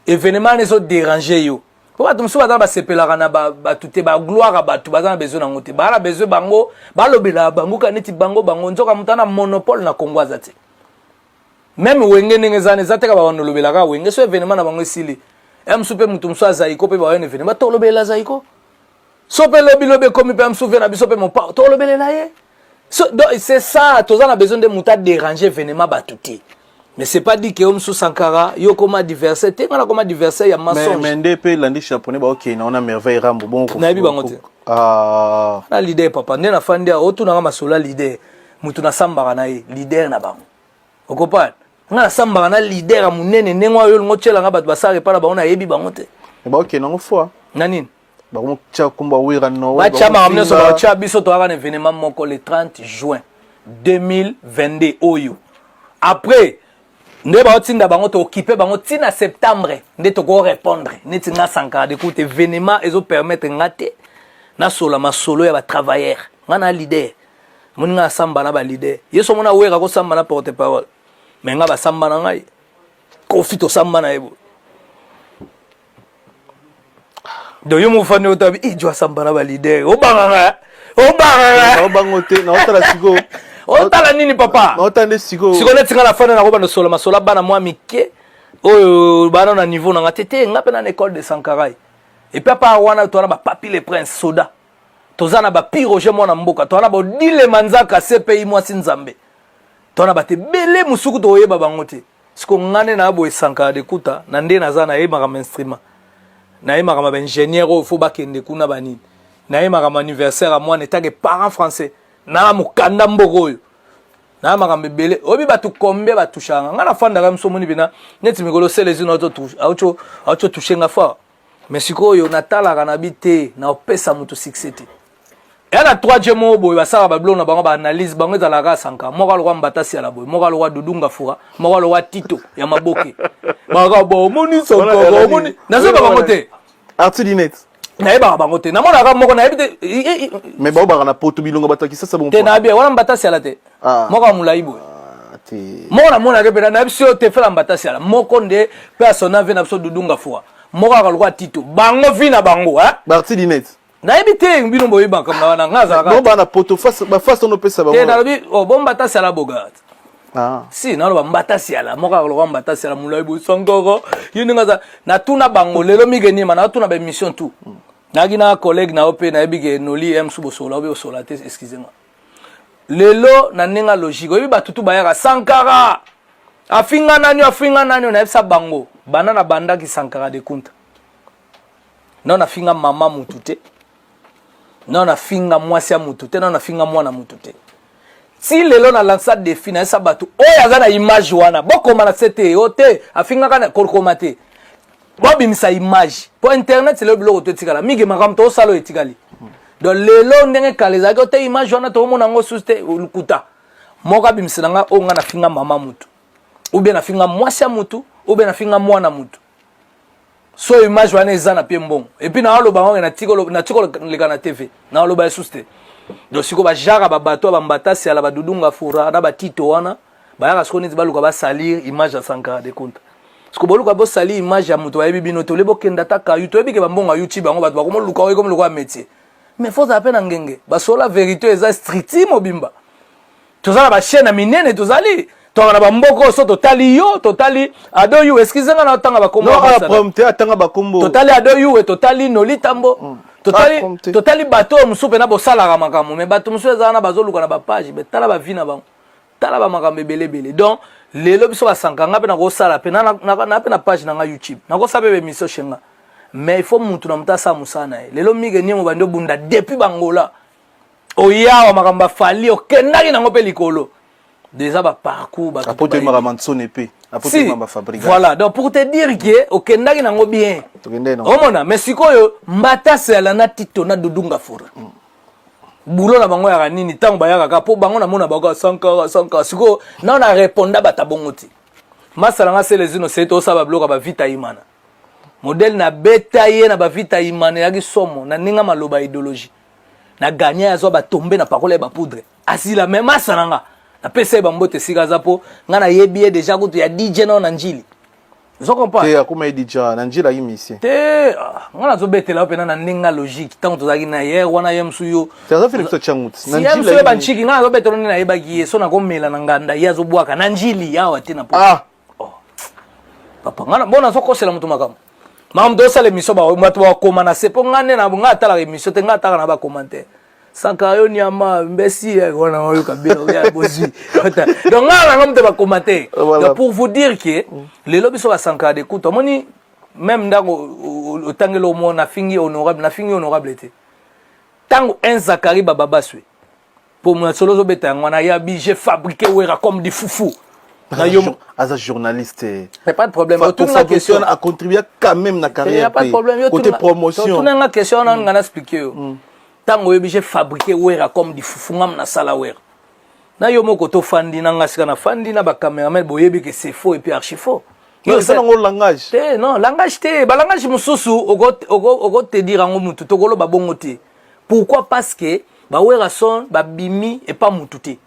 événement wana ezodérange yo, mpo bato mosusu baza na basepelaka na bato te, bagloire ya bato baza na besoin nango te. Baa na besoin bango balobelaka bango ka neti bango bango. Nzoka moto ana monopole na Kongo aza te. Même Wenge ndenge eza wana, eza te ka babando olobelaka Wenge. So événement na bango esili, ya mosusu mpe moto mosusu azaiko mpe bayo na événement, tolobelela zaiko. So mpe lobilobi ekomi mpe ya mosusu ve na biso mpe mopa, tolobelela ye. So, donc c'est ça, toza na besoin de moto adéranger événement bato te. Mais c'est pas dit que yo mosusu Sankara yo koma adversaire te. Nga na koma adversaire ya mensonge. Mais nde mpe landi japonais baokende na wana Merveille Rambo bon. Nayebi bango te. Ah. Na leader papa nde nafandi awa, otunanga masolo ya leader, motu nasambaka na ye, leader na bango. Okopane nga nasambaka na leader ya monene ndenge oyo olingo otyelanga bato basala epai na bango, nayebi bango te. Baokende yango fois. Na nini? Bakomotia kombo Wera Noel. Batya makambo nyonso baotya. Biso toyaka na événement moko le 30 juin 2022 oyo. Après nde baotinda bango, tookipe bango ntina septembre nde tokorépondre. Neti nga Sankara Dekuta, événement ezopermettre nga te nasola masolo ya batravailleur. Nga na leader, moni nga nasamba na baleader. Ye so mona Wera kosamba na porte parole, mais nga basamba na ngai. Kofi tosamba na ye boye. Donc yo mofandi otabi ijo asamba na baleader, obanganga, obanganga. Naobango te, naotala sikoyo. Otala nini papa? Naotala nde sikoyo. Sikoyo neti nga na fanda, nakobanda solo masolo bana mwa mike. Oyo bana na niveau na nga te te, nga mpe na école de Sankara. Et puis apa wana toza na bapapi le prince soda, toza na bapi Roger mwana mboka, toza na bodile manzaka CPI mwasi nzambe, toza na bato ebele mosuku tokoyeba bango te. Siko nga nde na boye Sankara Dekuta na nde naza, nayebaka ma instrument, nayebaka ma baingénieur oyo fo bakende kuna banini, nayebaka ma anniversaire ya mwana etake parent français na mokanda mboka oyo na makambo ebele. Oyebi bato combien batushaka nga? Nafandaka miso, omoni mpena neti mikolo selezino auti otouche nga fort. Mais sikoyo natalaka na bi te, na opesa moto succès te. Eya na 3 g moko boye, basalaka babiloko na bango, baanalyse bango ezalaka Sanka moko alokwa Mbatasi ala boye, moko alokwa Dudunga Fura, moko alokwa Tito ya maboke. Baka bo omoni Sankara, omoni nazoyeba bango te. Artidinet. Nayebaka bango te, namonaka moko, nayebi te. Mais baobaka na poto bilongo bato ya Kisasa bongo. Te, nayebi wana Mbatasi ala te. Ah. Moko ya molai boye. Ah, te. Moko namonaka mpe nayebi so yo te, fela Mbatasi ala moko nde mpe asona ve na biso Dudunga Fua, moko aka lokwa Tito, bango vi na bango, hein? Baartidinet. Nayebi te, bino boyebi makambo wana, nga azalaka bango baa na poto, bafase ono opesa te. Bango. Nalobi, oh, bo Mbatasi ala boga. Ah. Si naloba Mbatasi ala moko akoloka Mbatasi ala molai boye, Sankara ye ndenge aza. Natuna bango lelo mike nima, natuna baémission tout, nayaki na collègue na yo mpe nayebi ke noli m su bosola obe osola te. Excuse moi, lelo na ndenge ya logique, oyebi bato tu bayaka Sankara afinga nani, afinga nani. Nayebisa bango banda na bandaki Sankara de Kunta, nao nafinga mama mutu te, nao nafinga mwasi ya mutu te, nao nafinga mwana mutu te. Ti lelo na lansa défi, nayesa bato oyo aza na image wana, bokoma na se te o te afingaka na kokoma te, bobimisa image mpo internet lelo biloko to etikala mingi, makambo toosala oyo etikali. Donc lelo ndenge kala ezalaki o te, image wana toomona yango susu te. Lukuta moko abimisela nga oyo nga nafinga mama mutu, ou bien nafinga mwasi ya mutu, ou bien nafinga mwana mutu. So image wana eza na pie mbongo, et puis naoloba ngo natika leka na TV, naoloba lisusu te. Donc sikoyo bajara babato ya bambatasi ala, badudunga fura na batito wana bayaka sikoyo neti baluka basalir image ya Sankara de Kunta. Sikoyo boluka bosalir image ya moto bayebi bino te, ole bokenda ata kayu. Toyebi ke bambongo ya YouTube yango bato bakomoluka oyo ekomi lokola métier, mais faut ozala mpe na ngenge basola vérité. Eza structure mobimba, toza na bachaîne ya minene, tozali toka na bamboka oyo. So totali yo, totali Ado Yu, excuse nga na otanga bakombo. Non, ah, problème te, atanga bakombo. Totali Ado Yuwe, totali Noli Tambo, totali Ah, problème te. Totali bato oyo mosusu mpena bosalaka makambo, mais bato mosusu eza wana bazoluka na bapage, mais tala bavi na bango, tala bamakambo ebele ebele. Donc lelo biso basanka, nga mpe nakosala mpe na mpe na page na nga YouTube, nakosala mpe baémission chez nga, mais il faut mutu na moto asala mosala na ye. Lelo mike niemo bandi obunda depuis bangola oyawa makambo afali okendaki nango mpe likolo déjà baparcours bato apo toyembaka mansone mpe apo si toyembaka bafabrika. Voilà, donc pour te dire ke okendaki nango bien. Tokendaki nango. Omona, mais sikoyo Mbatasi ala na Tito na Dudunga Fura, bulo na bango yaka nini? Ntango bayaka kaka mpo bango namona bango Sankara, Sankara. Sikoyo nao na reponda bato bongo te. Masala nga Selezino se tosala babiloko ya bavita imana, modele nabeta ye na bavita imana eyaki somo na ndenge maloba idéologie na gagné, azwa batombe na pakola ye bapoudre asila. Me masa na nga napesa ye bambote esika aza, mpo nga nayebi ye déjà kutu ya DJ nao na Njili, ozo comprendre? Te, akoma ye DJ na Njili, ayaki musicien. Te, ah, nga nazobetela yo mpena na ndenge ya logique. Ntango tozalaki na ye wana, ye mosu yo te, aza fele biso tiango ti si ye mosu ye banchiki, nga nazobetela nde nayebaki ye so nakomela na nganda, ye azobwaka na Njili awa te na ah. Oh. Papa nga bo nazokosela moto makambo, makambo tozosala émission, bato bakoma na se mpo nga nde nga atalaka émission te, nga atalaka na bacommentaire. Sankara yo nyama mbesi wana oyoka bino ya bozwi. Donc nga nanga moto bacommentaire. Donc pour vous dire que lelo biso basankara de kuta, omoni même ndako otangeli omo nafingi honorable, nafingi honorable te. Ntango un Zakari Bababaswe po masolo ozobeta yango wana yabi, j'ai fabriqué Wera comme du fufu na yo. Aza journaliste. Mais pas de problème, otuna question. A contribué quand même na carrière. Pas de problème. Côté promotion. Otuna nga question wana, nga na expliquer yo. Ntango oyebi j'ai fabriqué Wera comme du fufu, ngam nasala Wera na yo moko, tofandi na nga sika nafandi na bacameraman, boyebi ke c'est faux et puis archi faux. Eza nango langage. Te, non, langage te, balangage mosusu okote dire yango mutu tokoloba bongo te. Pourquoi? Parce que bawera son babimi epa mutu te.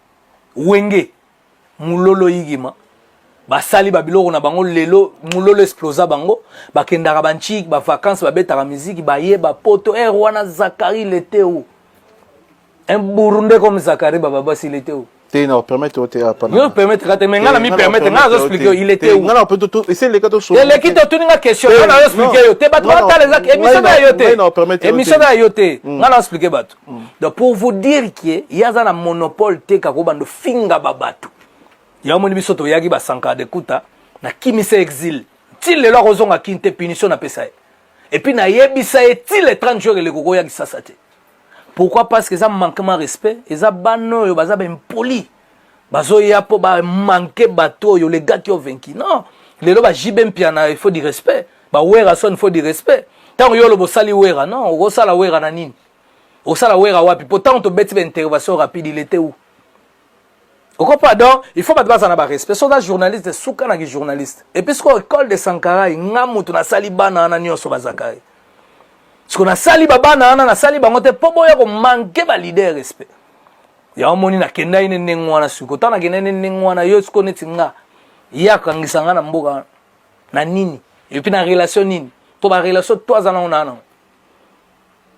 Wenge mulolo yigima basali babiloko na bango, lelo mulolo explosa, bango bakendaka banchike bavacance, babetaka miziki, bayeba poto ere wana. Zakari lete où? Un Burundais comme Zakari Bababasi, il était où? Te, na permettre yo te apa. Yo permettre ka te, mais nga na mi permettre, nga nazo expliquer yo, il était où? Nga na permettre to ese leka to so. Eleki to tuni nga question, nga na expliquer yo te, bato batala eza émission na yo te. Émission na yo te, nga na expliquer bato. Donc pour vous dire que ye aza na monopole te kako bando finga ba bato. Ya moni biso toyaki ba Sankara de Kuta na kimisa exil. Ti lelo akozonga kin te, punition napesa ye. Et puis nayebisa ye ti le 30 jours eleko koya Kisasa te. Pourquoi? Parce que eza manquement respect, eza bana oyo baza ba impoli. Bazoya po ba manquer bato oyo les gars qui ont vaincu. Non, lelo ba JB Mpiana, il faut du respect. Ba Werrason, il faut du respect. Tango yo lobo sali Wera, non, okosala Wera na nini? Osala Wera wapi? Po tango tobeti ba intervention rapide, il était où? Okopa donc, il faut bato bazala na ba respect. Soki oza journaliste, suka na ki journaliste. Et puis sikoyo école de Sankara, nga mutu nasali bana wana nyonso bazaka ye. Sikoyo nasali ba bana wana, nasali bango te po boya ko manquer ba leader respect. Ya omoni nakendaki ne ndenge wana sikoyo. Tango nakendaki ne ndenge wana, yo sikoyo neti nga, ye akangisa nga na mboka wana. Na nini? Et puis na relation nini? Po ba relation to aza nango na nango.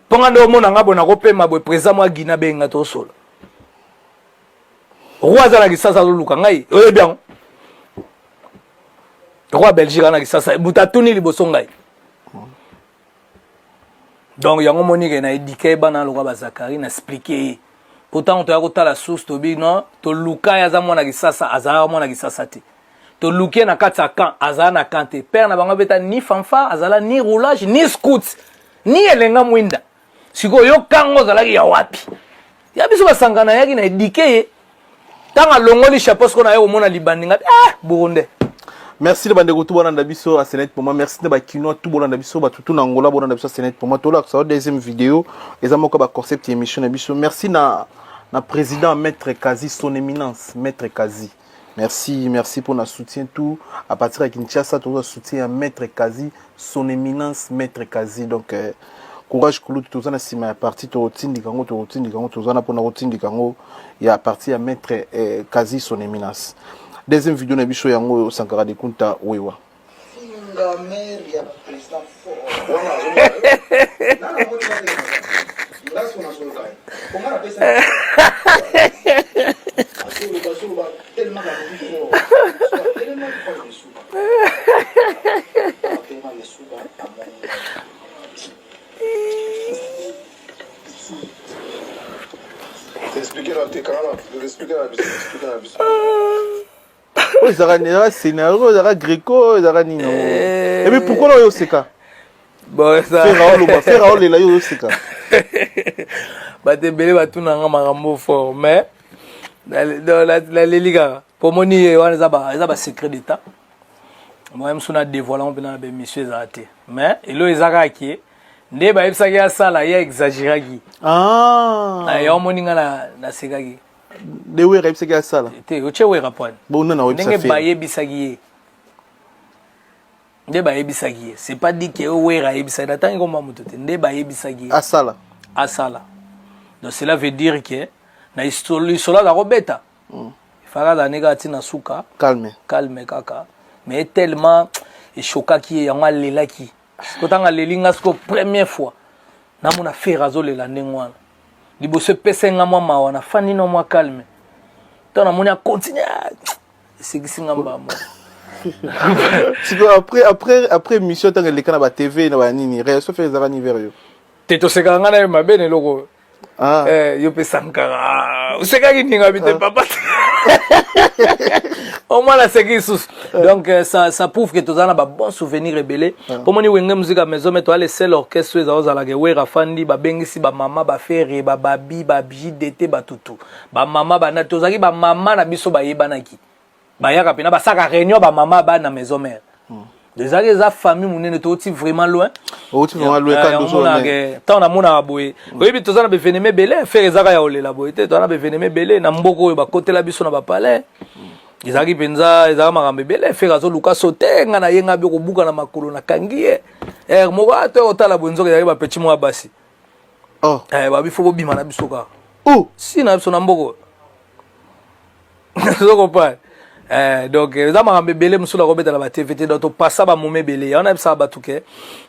Po nga nde omona nga boye nakopema boye président mwa Guinée abengi nga tosola. Roi aza na Kisasa azoluka ngai, oyebi yango? Roi Belgique aza na Kisasa, moto atuni liboso ngai. Donc yango moni ke na éduquer bana lokola ba Zakari, na expliquer ye. Po ntango toya kotala source, tobi non, toluka ye aza mwana Kisasa, azalaka mwana Kisasa te. Toluki ye na kati ya camp, azala na camp te. Père na bango abeta ni fanfare, azala ni roulage, ni scout, ni elenga mwinda. Sikoyo yo kango ozalaki ya wapi? Ya biso basangana yaki na éduquer ye. Ntango alongoli chapeau sikoyo na ye komona libandi ngabi, ah, Burundais. Merci na bandeko tout bolanda biso à Senet pour moi. Merci na ba Kinois tout bolanda biso, ba tutu na Angola bolanda biso à Senet pour moi. Tola sa deuxième vidéo eza moko ba concept émission na biso. Merci na président Maître Kazi, son éminence Maître Kazi. Merci, merci pour notre soutien tout à partir de Kinshasa, tout soutien à Maître Kazi, son éminence Maître Kazi. Donc courage kulu tout ça na sima ya parti to tindika ngo to tindika ngo to zana pona tindika ngo ya parti ya Maître Kazi, son éminence. Deuxième vidéo na biso yango Sankara de Kunta Wewa. Finga mère ya président fort. Wana azomona. Nana moni ba nga so na soloka. Konga na pesa. Azoloba soloba tellement ka lobi fort. So tellement pas de suka. Tellement de suka amoni. Expliquer na te kanga na expliquer na biso, expliquer na biso. Oyo ezalaka scénario, ezalaka greco, ezalaka nini? Et puis pourquoi oyo oseka? Bon, eza Fera oloba, Fera olela, yo oseka. Bato ebele batunanga makambo fort, mais naleli kaka po moni ye wana eza ba secret d'état. Moi mosu na dévoile yango mpena na baémission ezala te, mais elo eza kaka ke nde bayebisaki asala, ye exagéraki. Ah. Ya omoni nga nasekaki. Nde Wera ayebisaki asala? Te, otie Wera poani. Bon, nana oyebisa ndenge Fera. Bayebisaki ye nde bayebisaki ye, c'est pas dit que Wera ayebisaki. Natangi komba moto te, nde bayebisaki ye asala. Asala. Donc cela veut dire que na lisolo aza kobeta, efaka azala nde kaka ntina suka. Calme. Calme kaka, mais tellement eshokaki ye, yango alelaki. Siko ntango aleli, nga siko première fois namona Fere azolela ndenge wana liboso, epesa nga mwa mawa. Nafandi no mwa calme, ntango namoni acontinue, esekisi nga mbamo. Sikoyo après émission, ntango eleka na batv na banini, réaction Fere ezalaka ni vers yo? Te, tosekaka nga na ye mabe na eloko oyo. Ah. Eh, yo mpe Sankara osekaki ndinga bi te, papa te, au moins naseki lisusu. Donc ça prouve que toza na babon souvenir ebele. Mpo moni Wenge Musica Maison Mère, toza le seul orchestre oyo eza ozalaka Ewera afandi, babengisi bamama, bafere, bababi, baJDT, batutu, bamama bana. Tozalaki bamama na biso bayebanaki, bayaka mpena basaka réunion bamama bana Maison Mère. Ezalaki, eza famille monene, touti vraiment loin. Outi vraiment loin. Quand ntango namonaka boye, oyebi, toza na baévénement ebele. Fere ezaka ya kolela boye te, toza na baévénement ebele na mboka oyo bakotela biso na bapalais. Ezalaki mpenza, ezalaka makambo ebele. Fere azoluka so te, nga na ye nga bi kobuka na makolo, nakangi ye ere moko ato otala boye, nzoka ezalaki bapeti moko ya basi. Oh. Babi fo bobima na biso kaka. Oh. Si na biso na mboka ozokopa. Donc eza makambo ebele mosusu nakobetela ba TV te. Donc topasa bamome ebele. Yango nayebisaka bato ke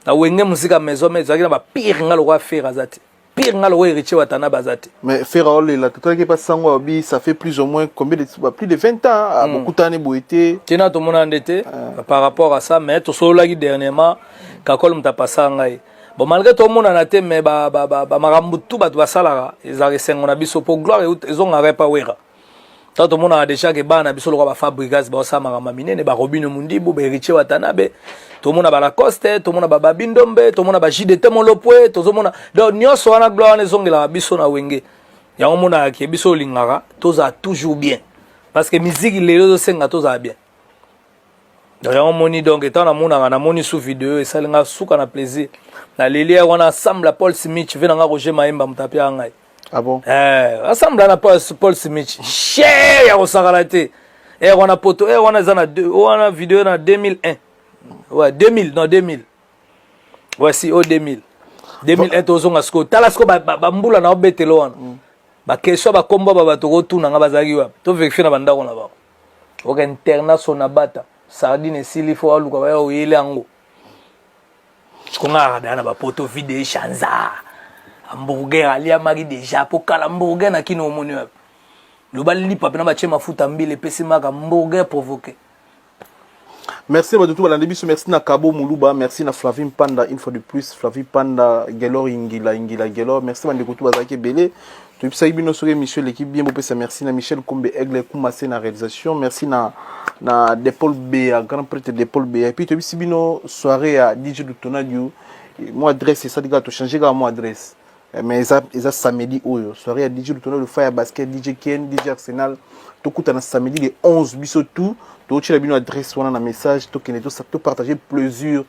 na Wenge Musica Maison Mère ezalaki na bapire. Nga lokola Fere aza te. pire nga lokola Héritier Watanabe aza te. Mais Ferre olela totalaki epa sango abi, ça fait plus ou moins combien de, bah, plus de 20 ans bokutani boye te. Tina tomona nde te par rapport à ça, mais tosololaki dernièrement, kakol moto apasa ngai. Bon, malgré tomonana te, mais bamakambo tu bato basalaka ezalaka esengo na biso, po gloire ezongaka epa Wera. Ntango tomonaka déjà ke bana na biso lokola bafabrigas baosala makambo ya minene, barobino Mundibu, baHéritier Watanabe, tomona balacoste, tomona bababi Ndombe, tomona baJDT Molopwe, tozomona. Donc nyonso wana, gloire wana ezongelaka biso na Wenge. Yango monaka ke biso olingaka tozala toujours bien, parce que musique lelo ezosenga tozala bien. Donc yango moni, donc etant namonaka, namoni su video esalinga suka na plaisir, naleli ya wana ensemble ya Paul Smith ve nanga Roger Mayemba, moto apia ngai. Ah bon? Eh, ensemble na Paul Smith, cher ya kosakala te. Eh, wana poto, eh, wana eza na wana video na 2001, ouais, 2000, non, 2000, ouais, si o 2000, 2001. Tozonga sikoyo, tala sikoyo bambula na obetelo wana, baquestion, bakombo ba bato kotuna nga bazalaki wapi, tovérifie na bandako na bango. Oka internat Sonabata, sardine esili, fo aluka baya oyele yango. Siko nga kaka daya na bapoto vide shanza hamburger aliamaki déjà, po kala hamburger na kino omoni wapi? Loba lipa mpena batie mafuta mbila, epesi maka hamburger provoqué. Merci bato tu balandi biso. Merci na Kabo Muluba, merci na Flavie Mpanda, une fois de plus Flavie Panda, Gelor Ingila Ingila Gelor. Merci bandeko tu bazalaki ebele. Toyebisaki bino soki émission eleki bien, bopesa. Merci na Michel Kombe Aigle Kumase na réalisation. Merci na Depol Bea, grand prêtre Depol Bea. Et puis toyebisi bino soirée ya DJ Lutonadio, mo adresse esali kaka, tochange kaka mo adresse. Mais eza samedi oyo, soirée ya DJ Lutonadio, fa ya basket, DJ Ken, DJ Arsenal. Tokutana samedi le 11, biso tout tokotiela bino adresse wana na message. Tokende topartage plaisir,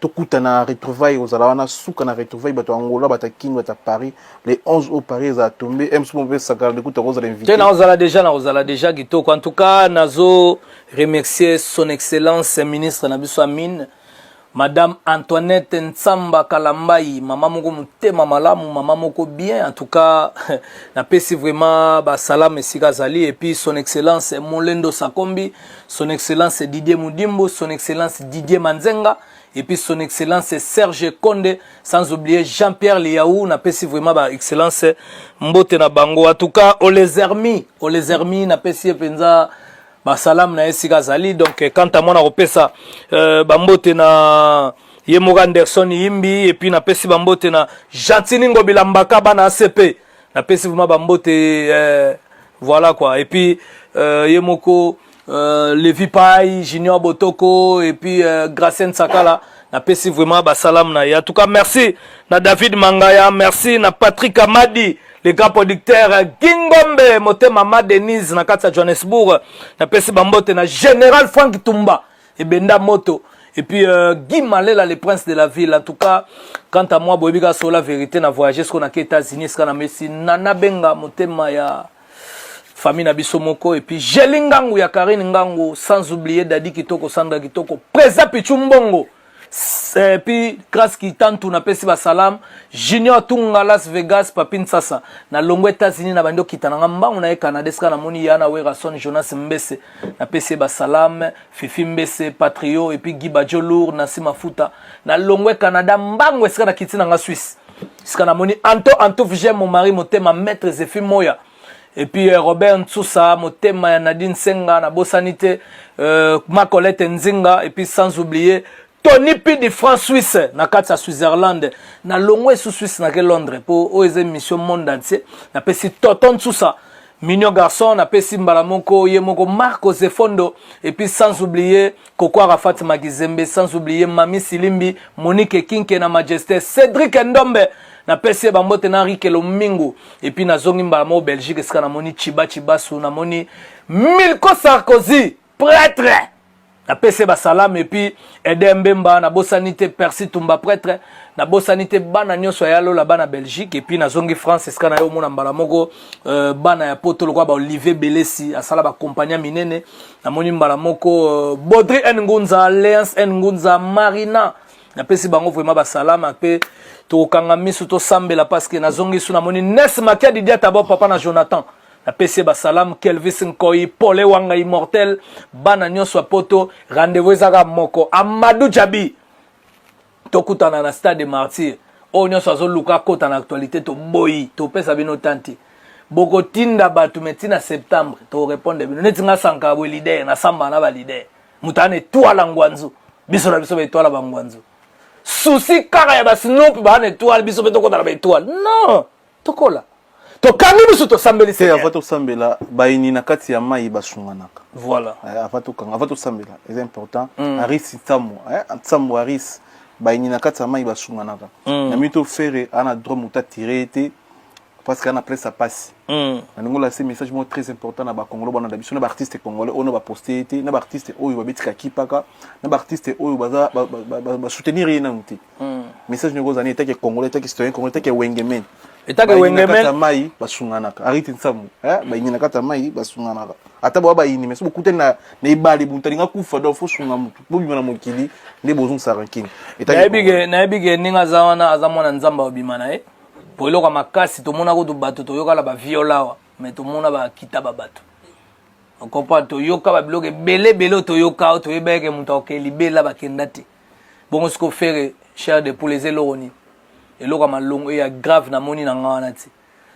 tokutana, retrouvaille kozala wana suka na retrouvaille. Bato ya Angola, bato ya Kini, bato ya Paris, le 11 au Paris ezala tombe mso mpe Sakala lekuta kozala invité. Te, nakozala déjà, nakozala déjà kitoko. En tout cas, nazo remercier son excellence ministre na biso Amine, madame Antoinette Ntsamba Kalambai, mama moko motema malamu, mama moko bien. En tout cas, napesi vraiment basalam esika azali. Et puis son excellence Molendo Sakombi, son excellence Didier Mudimbo, son excellence Didier Manzenga, et puis son excellence Serge Konde, sans oublier Jean-Pierre Liaou. Napesi vraiment ba excellence mbote na bango. En tout cas, Olezermi, Olezermi, napesi ye mpenza basalamu na ye esika azali. Donc quant à moi, nakopesa bambote na ye moko Anderson Yimbi, et puis napesi bambote na Gentini Ngobila Mbaka, bana ACP, napesi vraiment bambote, voilà quoi. Et puis ye moko Levi Pai Junior Botoko, et puis Gracien Sakala, napesi vraiment basalamu na ye. En tout cas, merci na David Mangaya, merci na Patrick Amadi, le grand producteur Gingombe Motema, ma Denise na kati ya Johannesburg. Napesi bambote na général Frank Tumba Ebenda Moto, et puis Guy Malela, le prince de la ville. En tout cas, quant à moi, boyebi kaka la vérité, na voyage siko nake États-Unis, esika na mesi Nana Benga Motema ya famille na biso moko, et puis Jeli Ngangu ya Karine Ngangu, sans oublier Dadi Kitoko, Sandra Kitoko, président Pichu Mbongo, et puis Grâce Kitantu, napesi basalam Junior Tunga, Las Vegas, Papi Nsasa. Na longo États-Unis, na bandi okita nanga mbangu na ye Canada, esika namoni Yana Werason, Jonas Mbese, napesi ye basalam, Fifi Mbese Patrio, et puis Guy Bajolour, Nasi Mafuta. Na longwe Canada mbangu, esika nakiti nanga Suisse, esika namoni Anto Antouf, j'aime mon mari Motema, maître Zefi Moya, et puis Robert Ntsusa Motema ya Nadine Senga, nabosani te Macolette Nzinga, et puis sans oublier Tony P de France Suisse na kati ya Switzerland. Na longwe esu Suisse, nake Londres, mpo oyo eza émission monde entier. Napesi Toton Ntsusa, mignon garçon, napesi mbala moko ye moko Marco Zefondo, et puis sans oublier Koko Arafat Makizembe, sans oublier Mami Silimbi, Monique Kinke na Majesté, Cédric Ndombe, napesi ye bambote na Rike Lomingu. Et puis nazongi mbala moko Belgique, esika namoni Chiba Chibasu, namoni Milko Sarkozy prêtre, napesi ye basalam, et puis Ede Mbemba, nabosani te Persi Tumba prêtre, nabosani te bana nyonso ya Lola, bana Belgique. Et puis nazongi France, esika na ye omona mbala moko bana ya poto lokola baOlivier Belesi, asala bakompagnie minene. Namoni mbala moko Baudry N Ngunza, Léance N Ngunza, Marina, napesi bango vraiment basalama. Mpe tokokanga miso, tosambela, parce que nazongi su, namoni Nes Makia Didia Tabo, papa na Jonathan, napesi ye basalam, Kelvis Nkoi, Pole Wanga Immortel, bana nyonso ya poto. Rendez-vous ezaka moko, Amadou Jabi, tokutana na stade de Martyr. Oyo nyonso azoluka akota na actualité, toboyi, topesa bino temps te. Bokotinda bato me ntina septembre torépondre bino. Neti nga Sankara boye, leader nasamba na baleader, moto ana étoile ngwanzu, biso na biso baétoile bangwanzu, susi kaka ya basnoop baa na étoile, biso mpe tokota na baétoile. Non, tokola, tokangi biso, tosambeli. Te, avant tosambela, bayini na kati ya mai basunganaka. Voilà. Avant tokanga, avant tosambela, eza important. Aris Nsambo, Nsambo Aris, bayini na kati ya mai basunganaka. Na mi to Ferre ana droit moto atire ye te, parce que ana place apasi. Nalingi olase message moko très important na bacongolais bana na biso, na baartiste congolais oyo na baposte ye te, na baartiste oyo babetika kipaka, na baartiste oyo baza basoutenir ye nanu te. Message nini kozala etake congolais, etake citoyen congolais, etake wengemen? Etake wengemen. Ya mai basunganaka. Arite Nsambo, bayini na kati ya mai basunganaka. Ata boya bayini, mais so bokutani na ebale, moto alinga kufa, donc fo sunga motu, bobima na mokili nde bozongisa rankine. Nayebi ke ndenge aza wana, aza mwana Nzambe, akobima na ye. Po eloko ya makasi, tomona kutu bato toyokala baviole awa, mais tomona bakita babato, ocomprendre? Toyoka babiloko ebele ebele oyo toyoka oyo toyeba eke moto akoke libela bakenda te. Bongo siko Ferre chair de poule eza eloko nini? Eloko ya malongo ya grave namoni na nga wana ti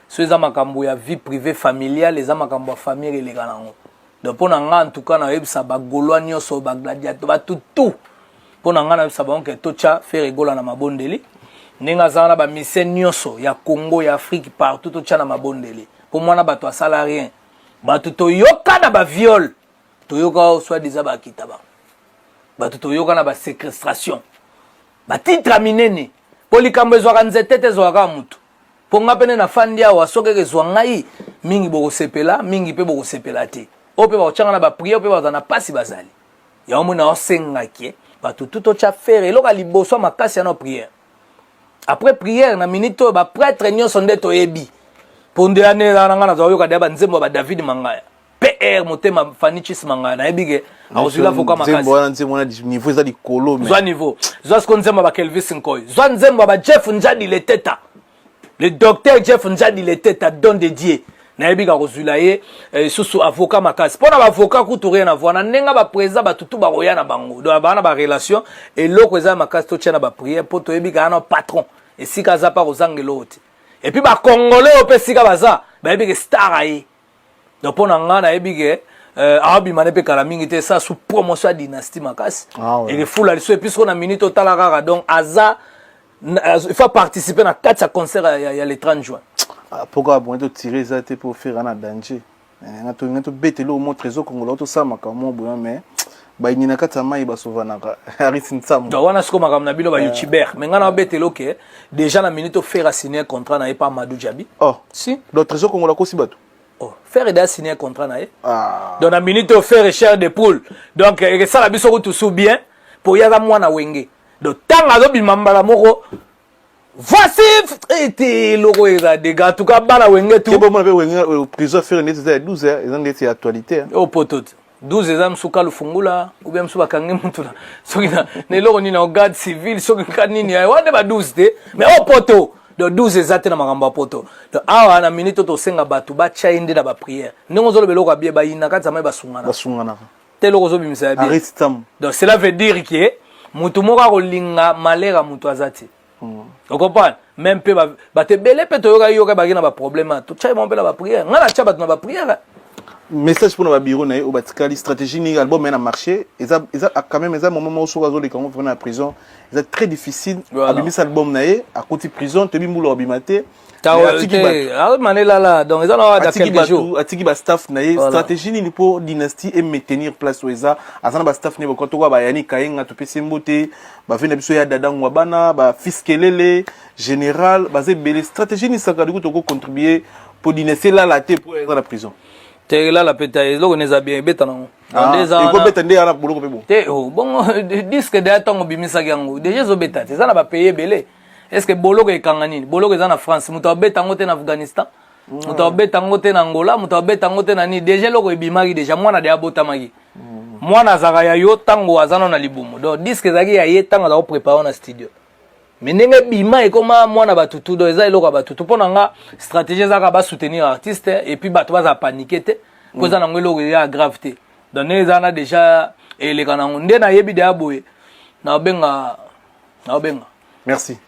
so eza makambo ya vie privée familiale, eza makambo ya famille, eleka nango. Donc mpo na nga, en tout cas, nayebisa bagaulois nyonso, bagladiateur, bato tout, mpo na nga nayebisa bango ke totya Ferre Gola na mabondeli. Ndenge aza wana, bamise nyonso ya Congo, ya Afrique, partout, totya na mabondeli, mpo mwana bato asala rien. Bato toyoka na baviole, toyoka soit disant bakita bango, bato toyoka na baséquestration, batitre ya minene, mpo likambo ezwaka nzete te, ezwaka kaka motu. Mpo nga pene nafandi awa, soki eke ezwa ngai mingi, bokosepela mingi mpe bokosepela te. Oyo mpe bakotyanga na baprière mpe bazala na mpasi, bazali yango. Moi naosengaki bato tu totya Ferre eloko ya liboso ya makasi yana, prière. Après prière, na minute oyo, baprêtre nyonso nde toyebi, mpo nde ane ezala na ngai, nazwa koyoka deya banzembo ya badavid Mangaya, PR motema Fani Chis Mangaya, nayebi ke akozwila voka makasi. Wana nzembo wana, niveau eza likolo. Zwa niveau, zwa siko nzembo ya bakelvis Nkoi, zwa nzembo ya bajeff Njadi Leteta, le docteur Jeff Njadi Leteta, don de Dieu, nayebi ka kozwila ye lisusu avocat makasi. Mpo na baavocat kutu rien avoir na ndenge baprésident, bato tu bakoya na bango, donc baa na barelation. Eloko eza makasi, totia na baprière, mpo toyebi kaka na patron esika aza mpa kozanga eloko te. Et puis bacongolais oyo mpe esika baza bayebi ke star aye. Donc mpo na nga, nayebi ke aobima ne mpe kala mingi te, esa su promotion ya dynastie makasi. Ah ouais. Ekefula liso. Et puis siko na minute otala kaka, donc aza il faut participer na kati ya concert ya le 30 juin. Pourquoi bongo totire eza te mpo Ferre na danger? Nga tolinga tobeta eloko mo Trésor Congolais, tosala makambo mo boye, mais bayini na kati ya mai basovanaka. Aris Nsambo. Donc wana siko makambo na bino bayoutubeur, mais nga na obetela oke déjà na minute Ferre asigné contrat na ye pa Amadou Diaby. Oh. Si. Donc Trésor Congolais akosi bato. Oh, Ferre eda signé contrat na ye. Ah. Donc na minute oyo, Ferre chair de poule, donc ekesala biso kutu su bien, po ye aza mwana Wenge. Donc ntango azobima mbala moko, voici ete eloko eza dega. En tout cas, bana Wenge tu. Bomona mpe Wenge, prison Ferre ndeti eza ya 12, eza ndeti ya actualité. Oyo poto te, 12 eza mosuka lufungula, ou bien mosusu bakangi mutu na soki na eloko nini, na garde civile, soki ka nini, wana nde ba 12 te. Mais oyo poto, donc 12 eza te na makambo ya poto. Donc awa na minute oyo, tosenga bato batya ye nde na baprière. Ndenge ozoloba eloko ya bie, bayina kati ya mai basungana. Basunganaka. Te, eloko ozobimisa ya bien. Aris Nsambo. Donc cela veut dire ke motu moko akolinga malheur ya moto aza te, ocomprendre? Même mpe bato ebele mpe toyoka yoka baki na baproblème, totya bango mpe na baprière. Ngai natya bato na baprière. Message mpona babiro na ye oyo batikali, stratégie nini? Album ye na marché eza quand même, eza moment moko soki azoleka yango vraiment na prison, eza très difficile. Abimisa album na ye, akoti prison, toyebi mbula abima te. Manelala, donc eza na quelques jours. Atiki bastaff na ye, stratégie nini mpo dynastie emaintenir place oyo eza? Aza na bastaff na ye, bakoka tokoka bayani kayenga, topesi ye mbote, bave na biso ya dadangwa, bana bafils kelele général, baza ebele. Stratégie nini saka diku tokocontribue mpo dynastie elala te, mpo eza na prison? Te, elala mpe te. Eloko nde eza bien, ebeta nango. Ekobeta nde yana boloko mpe bon. Te, bongo disque deya, ntango obimisaki yango déjà, ezobeta te, eza na bapays ebele. Est ce que boloko ekanga nini? Boloko eza na France, moto abeta yango te na Afghanistan, moto abeta yango te na Angola, moto abeta yango te na nini. Déjà eloko ebimaki déjà, mwana de abotamaki, mwana azalaka ya yo ntango aza nano na libumu. Donc disque ezalaki ya ye ntango aza koprépare na studio, mais ndenge ebima, ekoma mwana batutu. Donc eza eloko ya batutu. Mpo na nga, stratégie ezalaka basoutenir artiste, et puis bato bazala panique te, mpo eza nango eloko eza grave te. Donc ndenge eza wana déjà, eleka nango nde nayebi deya boye, naobenga naobenga. Merci.